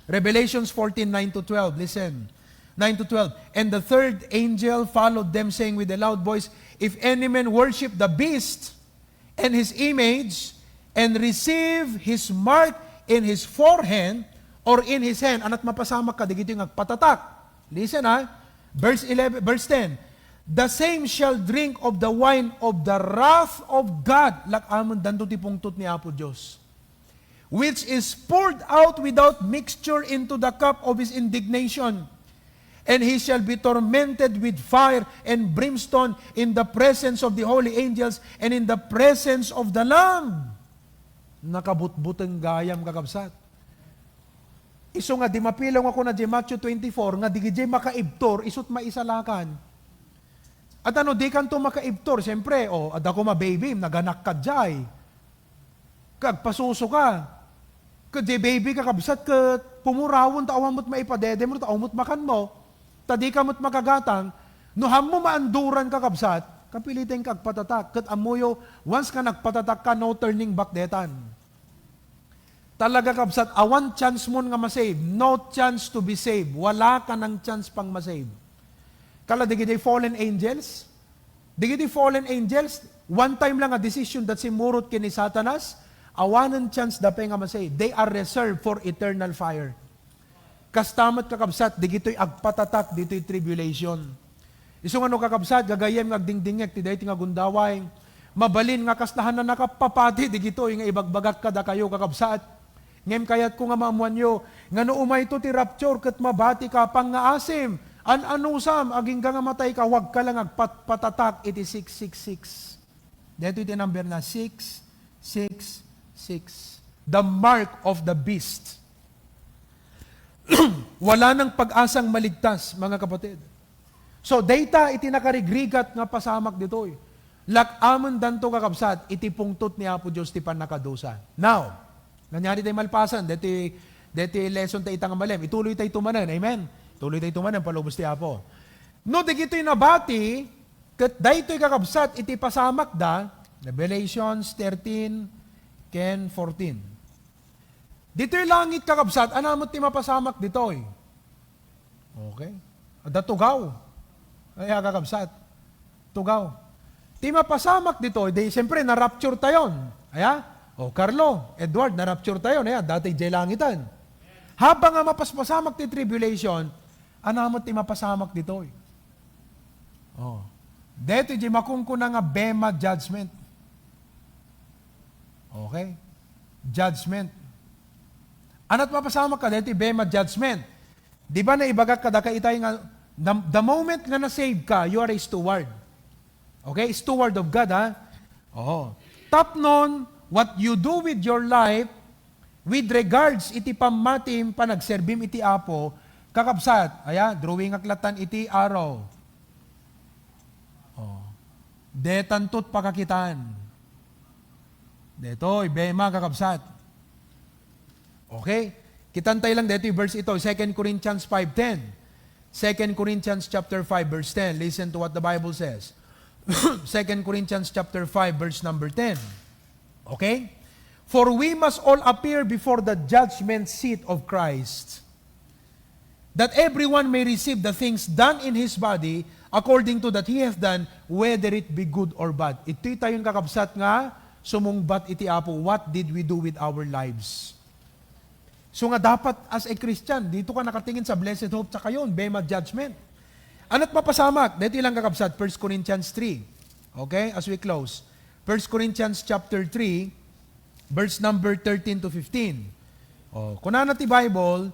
Revelations fourteen, nine to twelve. Listen. Nine to twelve. And the third angel followed them, saying with a loud voice, "If any man worship the beast and his image, and receive his mark in his forehead or in his hand," anat mapasamak ka, dagitoy nga agpatatak. Listen, ha? Verse eleven, verse ten. "The same shall drink of the wine of the wrath of God." Lak-amen, danto ti pungtot ni Apo Dios. "Which is poured out without mixture into the cup of his indignation. And he shall be tormented with fire and brimstone in the presence of the holy angels and in the presence of the Lamb." Nakabutbuteng gayam, kakabsat. Isu nga di mapilaw nga kuna di Matthew twenty-four, nga di gidi makaibtur, isut maisalakan. At ano, di kanto makaibtur, siyempre, o, adda koma baby, naganak ka jay. Kag pasuso ka. Ket di baby, kakabsat, ket pumurawon ta awan met maipadedem, ta awan met makanmo. Ta di ka met makagatang, no hammo maanduran, kakabsat, kapiliten ka agpatatak, ket ammoyo, once nga nagpatatak ka, no turning back detan. Talaga, kabsat, awan chance mon nga masave. No chance to be saved. Wala ka nang chance pang masave. Kala dagiti fallen angels? Dagiti fallen angels, one time lang a decision that simmurot ken ni Satanas, awanen chance da pay nga masave. They are reserved for eternal fire. Kasta met, kakabsat, digitoy agpatatak ditoy tribulation. Isu nga no, kakabsat, gagayyem nga agdingdingngek ti daytoy nga gundaway. Mabalin nga kasla a nakapapati digitoy nga ibagbagak kadakayo, kakabsat. Ngem kayatko nga maammoanyo nga no umayto ti rapture ket mabati ka, pangngaasim, an-anusam, agingga nga matay ka, wag ka lang agpatpatatak iti six six six. Daytoy ti number na six six six. The mark of the beast. Wala nang pag-asang maligtas, mga kapatid. So, dayta iti nakarigrigat nga pasamak ditoy. Lak-amen danto, kakabsat, iti pungtot ni Apo Dios ti pannakadusa. Now, nanyari tay malpasan, deti, deti lesson ta ita nga malem. Ituloy tay tumanen. Amen? Ituloy tay tumanen, palubos ti Apo. No, dagitoy nabati, ket daytoy, kakabsat, iti pasamakda, Revelations thirteen ken fourteen. Ditoy langit, kakabsat, ania met ti mapasamak ditoy? Okay. Adda tugaw. Ay, kakabsat. Tugaw. Ti mapasamak ditoy, di, siyempre, na-rapture tayon. Aya? O, Carlo, Edward, na-rapture tayon. Aya, dati jay langiten. Habang nga mapaspasamak ti tribulation, ania met ti mapasamak ditoy? Oh. Deti di makunkuna nga Bema judgment. Okay? Judgment. Ania ti mapasamak ka deti Bema judgment? Di ba naibagak kadaka itay nga, the, the moment nga na-save ka, you are a steward. Okay? Steward of God, ha? Oo. Tapnon, what you do with your life, with regards iti pammatim, panagserbim iti Apo, Kakabsat, aya, drawingak latan iti arrow. Oh. Detanto ti pakakitaan. Detoy, bema, kakabsat. Okay? Kitan tayo lang detoy verse ito, Second Corinthians five ten. Second Corinthians chapter five, verse ten. Listen to what the Bible says. Second Corinthians chapter five, verse number ten. Okay? "For we must all appear before the judgment seat of Christ, that everyone may receive the things done in his body according to that he hath done, whether it be good or bad." Itoy tayon, kakabsat, nga sumungbat iti Apo. What did we do with our lives? So nga dapat, as a Christian, dito ka nakatingin sa blessed hope, saka yun, bema judgment. Ano't mapasamak? Dito ilang, kakabsat, First Corinthians three. Okay? As we close. First Corinthians chapter three, verse number thirteen to fifteen. Oh, kunana ti Bible,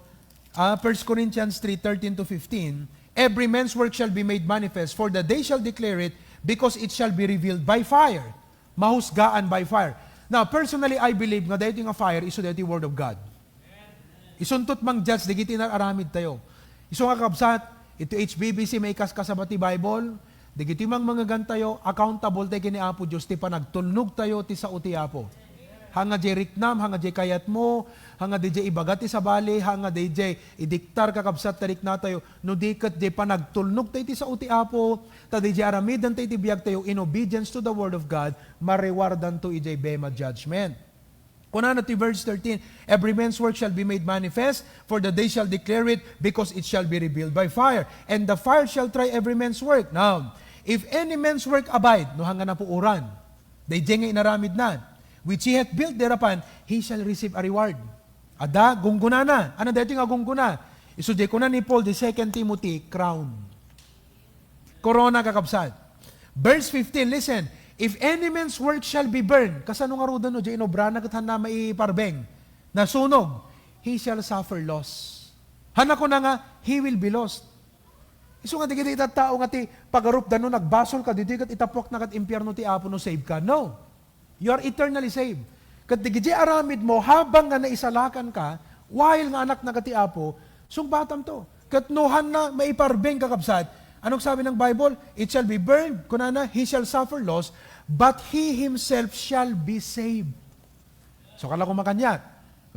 ah, First Corinthians three thirteen to fifteen, "Every man's work shall be made manifest, for the day shall declare it, because it shall be revealed by fire." Mahusgaan by fire. Now, personally, I believe nga daytoy nga fire isu daytoy Word of God. Isunto ti mang-judge dagiti nar-aramid tayo. Isu nga, kabsat, iti H B B C maikaskasaba ti Bible, dagiti mangmangegan tayo, accountable tayo ken ni Apo Dios ti panagtulnog tayo ti sao ti Apo. Haan nga diay riknam, haan nga diay kayatmo, haan nga diay ibaga ti sabali, haan nga diay idiktar, kakabsat, ta riknatayo, no di ket diay panagtulnog tayo ti sao ti Apo, ta diay aramiden tayo ti biag tayo in obedience to the Word of God, marewardanto idiay bema judgment. Kunana ti verse thirteen, "Every man's work shall be made manifest, for the day shall declare it, because it shall be revealed by fire. And the fire shall try every man's work." Now, if any man's work abide, no, haan nga napuoran, daydiay nga inaramidna, which he hath built thereupon, he shall receive a reward. Adda, gunggonana. Ania daytoy nga gunggona? Isu diay kuna ni Paul, the Second Timothy, crown. Corona, kakabsat. Verse fifteen, listen, "If any man's work shall be burned," kasano ngaruden no diay inobrana ket haanna maiparbeng, nasunog, "he shall suffer loss." Haanna kuna nga, "He will be lost." Isu nga dagiti tattao nga ti pagarupdan no nagbasol ka, ditoy ket itapuakna ket impierno ti Apo no save ka. No. You are eternally saved. Ket dagiti aramidmo, habang nga naisalakan ka, while nga anakna ka ti Apo, sungbatam to. Ket no haanna maiparbeng, kakabsat, anong sabi ng Bible? "It shall be burned," kunana, "he shall suffer loss, but he himself shall be saved." So, kala ko makaniat.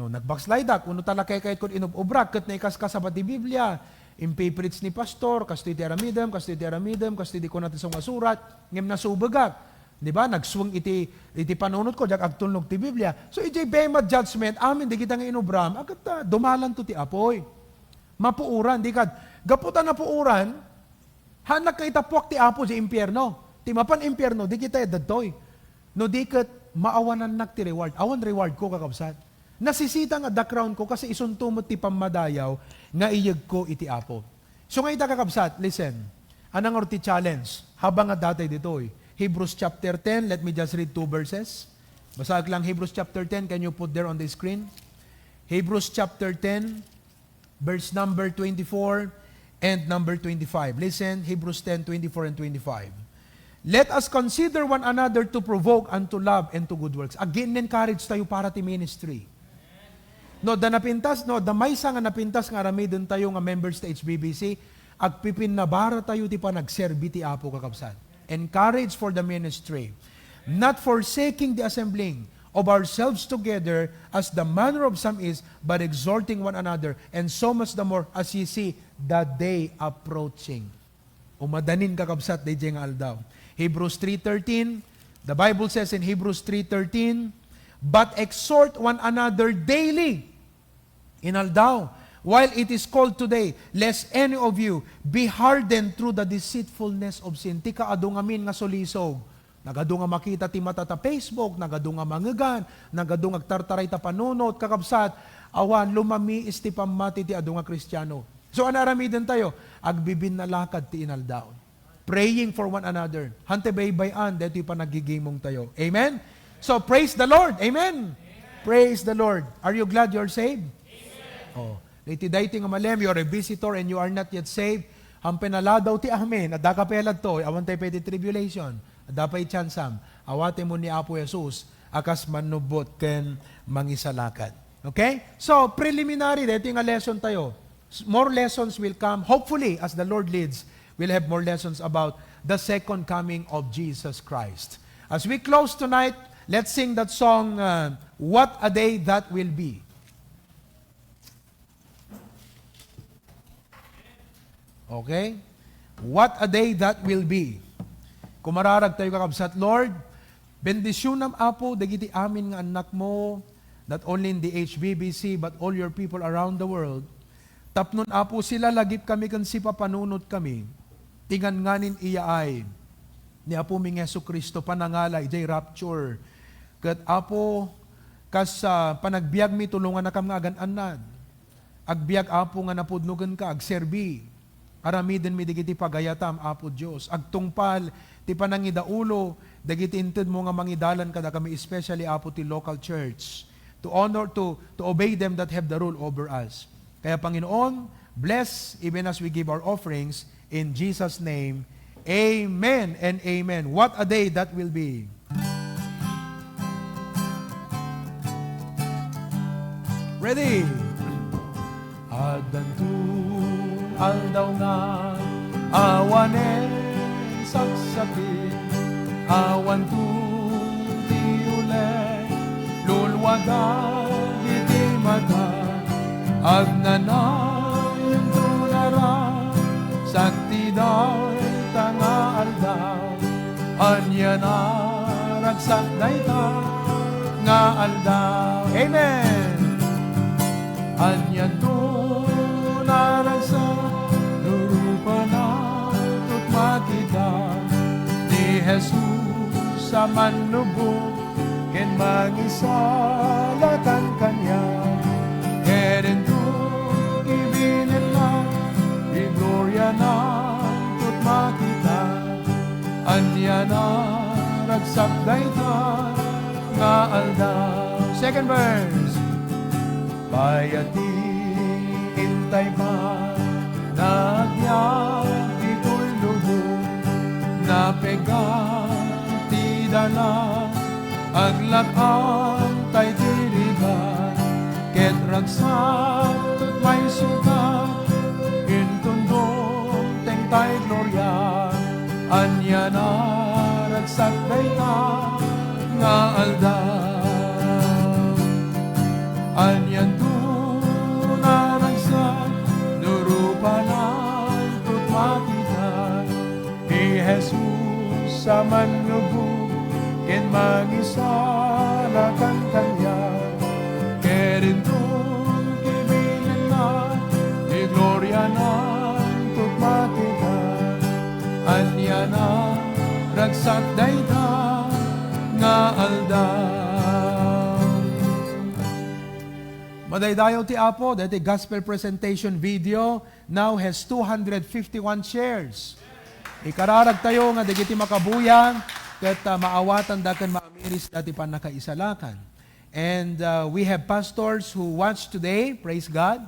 No, nag-backslide ak, wenno ta lakay kayat kon inub-ubrak, ket naikaskasaba ti Biblia, impipreach ni pastor, kastoy ti aramidem, kastoy ti aramidem, kastoy ti kuna ti sungasurat, ngem nasubegak. Di ba? Nagswing iti, iti panunot ko, diak agtulnog ti Biblia. So, idiay bema judgment, amin dagita nga inubraan, a ket, ah, dumalanto ti apoy. Mapuoran, di kad, gapu ta napuoran, haannak nga itapuak ti Apo idiay impierno. Ti mapan impierno, di kita dadtoy. No di ket, maawanannak ti reward. Awan reward ko, kakabsat. Nasisita nga adda crown ko, kasi isunto met ti pammadayaw nga iyegko iti Apo. So nga ita, kakabsat, listen. Ania ngarud ti challenge? Habang adda tay ditoy. Hebrews chapter ten, let me just read two verses. Basaek lang Hebrews chapter ten. Can you put there on the screen? Hebrews chapter ten, verse number twenty-four and number twenty-five. Listen, Hebrews ten twenty-four and twenty-five. "Let us consider one another to provoke unto love and to good works." Again, encourage tayo para ti ministry. No, da napintas, no, da maysa nga napintas nga aramiden tayo nga members ta H B B C, agpipinnabara tayo ti panagserbi ti Apo, kakabsat. Encourage for the ministry, not forsaking the assembling of ourselves together as the manner of some is, but exhorting one another, and so much the more as ye see the day approaching. Umadanin, kakabsat, daydiay nga aldaw. Hebrews three thirteen, the Bible says in Hebrews three thirteen, "But exhort one another daily," inaldaw, "while it is called today, lest any of you be hardened through the deceitfulness of sin." Ti kaadu ngamin nga sulisog. Nagadu nga makita ti mata ta Facebook, nagadu nga mangegan, nagadu nga agtartaray ta panunot, kakabsat, awan, lumamiis ti pammati ti adu nga Kristiano. So, ania aramiden tayo? Agbibinnalakad ti inaldaw. Praying for one another. Hante baybay-an, daytoy panaggigimong tayo. Amen? So, praise the Lord. Amen? Praise the Lord. Are you glad you're saved? Oh, iti daytoy nga malem, you are a visitor and you are not yet saved. Hampin aladaw ti amin, adda ka pay ladtoy, awan tay pay ti tribulation, adda pay chansam. Awatem ni Apo Jesus a kas mannubbot ken mangisalakan. Okay? So, preliminary, daytoy nga lesson tayo. S-, more lessons will come. Hopefully, as the Lord leads, we'll have more lessons about the second coming of Jesus Christ. As we close tonight, let's sing that song, uh, "What a Day That Will Be." Okay? What a day that will be. Kumararag tayo, kakabsat. Lord, bendisyonam, Apo, dagiti amin nga annakmo, not only in the H B B C, but all your people around the world. Tapnon, Apo, silalagipkami ken sipapanunotkami, ti ngan-nganin iyaay ni Apomi nga Jesu-Cristo, panangala idiay rapture. Ket, Apo, kas, ah, panagbiagmi, tulongannakam nga agan-annad. Agbiag, Apo, nga napudno kenka, agserbi. Aramidenmi dagiti pagayatam, Apo Dios. Agtungpal ti panangidaulo dagiti intedmo nga mangidalan kadakami, especially, Apo, ti local church, to honor, to, to obey them that have the rule over us. Kaya, Panginoon, bless even as we give our offerings in Jesus' name. Amen and amen. What a day that will be. Ready? Addanto aldaw nga awanen saksakit, awanto ti uleng lulwadag iti mata, agnanayon to naragsak ti dayta nga aldaw. Ania naragsak dayta nga aldaw? Amen. Anianto naragsak no rupa na tot makita ni Jesus a mannubog ken mangisalakan kaniak? Ket inton ibilinna ti gloriana tot makita, ania naragsak dayta nga aldaw? Second verse. Pay a ti intay pa, nagyag ditoy lubong, napega ti dalan, aglak-am tay ti rigat, ket ragsak met maisukat, inton dumteng tay gloria. Ania naragsak dayta nga aldaw? Anianto naragsak no rupa na tot makita ni Jesus a mannubog ken mangisalakan kaniak? Ket inton kibilinna ti gloriana tot makita, ania naragsak dayta nga aldaw? Madaydayaw ti Apo, daytoy gospel presentation video now has two hundred fifty-one shares. Ikararagtayo nga dagiti makabuya ket, ah, maawatanda ken maamirisda ti pannakaisalakan. And, uh, we have pastors who watch today. Praise God.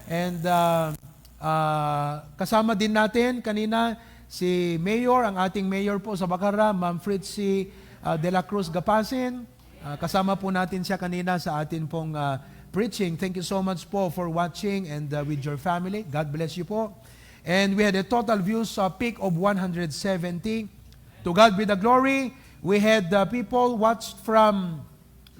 And, uh, uh, kasama din natin kanina si Mayor, ang ating Mayor po sa Bacarra, Ma'am Fritzy, uh, de la Cruz Gapasin. Uh, kasama po natin siya kanina sa atin pong, uh, preaching. Thank you so much po for watching and, uh, with your family. God bless you po. And we had a total views, uh, peak of one hundred seventy. To God be the glory. We had, uh, people watched from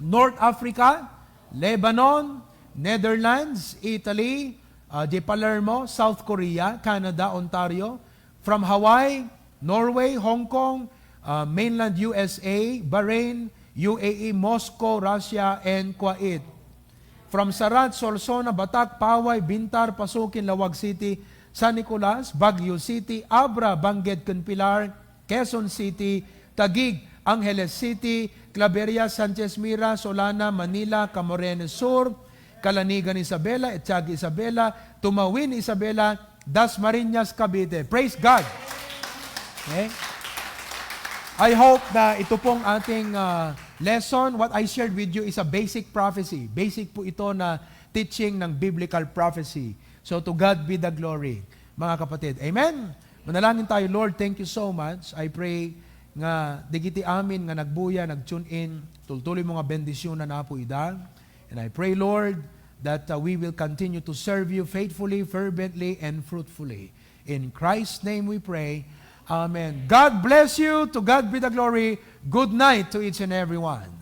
North Africa, Lebanon, Netherlands, Italy, uh, de Palermo, South Korea, Canada, Ontario, from Hawaii, Norway, Hong Kong, uh, mainland U S A, Bahrain, U A E, Moscow, Russia, and Kuwait. From Sarat, Solsona, Batac, Paway, Bintar, Pasukin, Laoag City, San Nicolas, Baguio City, Abra, Benguet, ken Pilar, Quezon City, Taguig, Angeles City, Claveria, Sanchez Mira, Solana, Manila, Camarines Sur, Calanigan, Isabela, Etiaga, Isabela, Tumawin, Isabela, Dasmariñas, Cavite. Praise God! Okay? I hope na ito pong ating, ah, lesson, what I shared with you is a basic prophecy. Basic po ito na teaching ng biblical prophecy. So, to God be the glory, mga kapatid. Amen? Manalangin tayo. Lord, thank you so much. I pray nga dagiti amin nga nagbuya, nag-tune in, tultuloy mo nga bendisyunan, Apo, ida. And I pray, Lord, that uh, we will continue to serve you faithfully, fervently, and fruitfully. In Christ's name we pray. Amen. God bless you. To God be the glory. Good night to each and every one.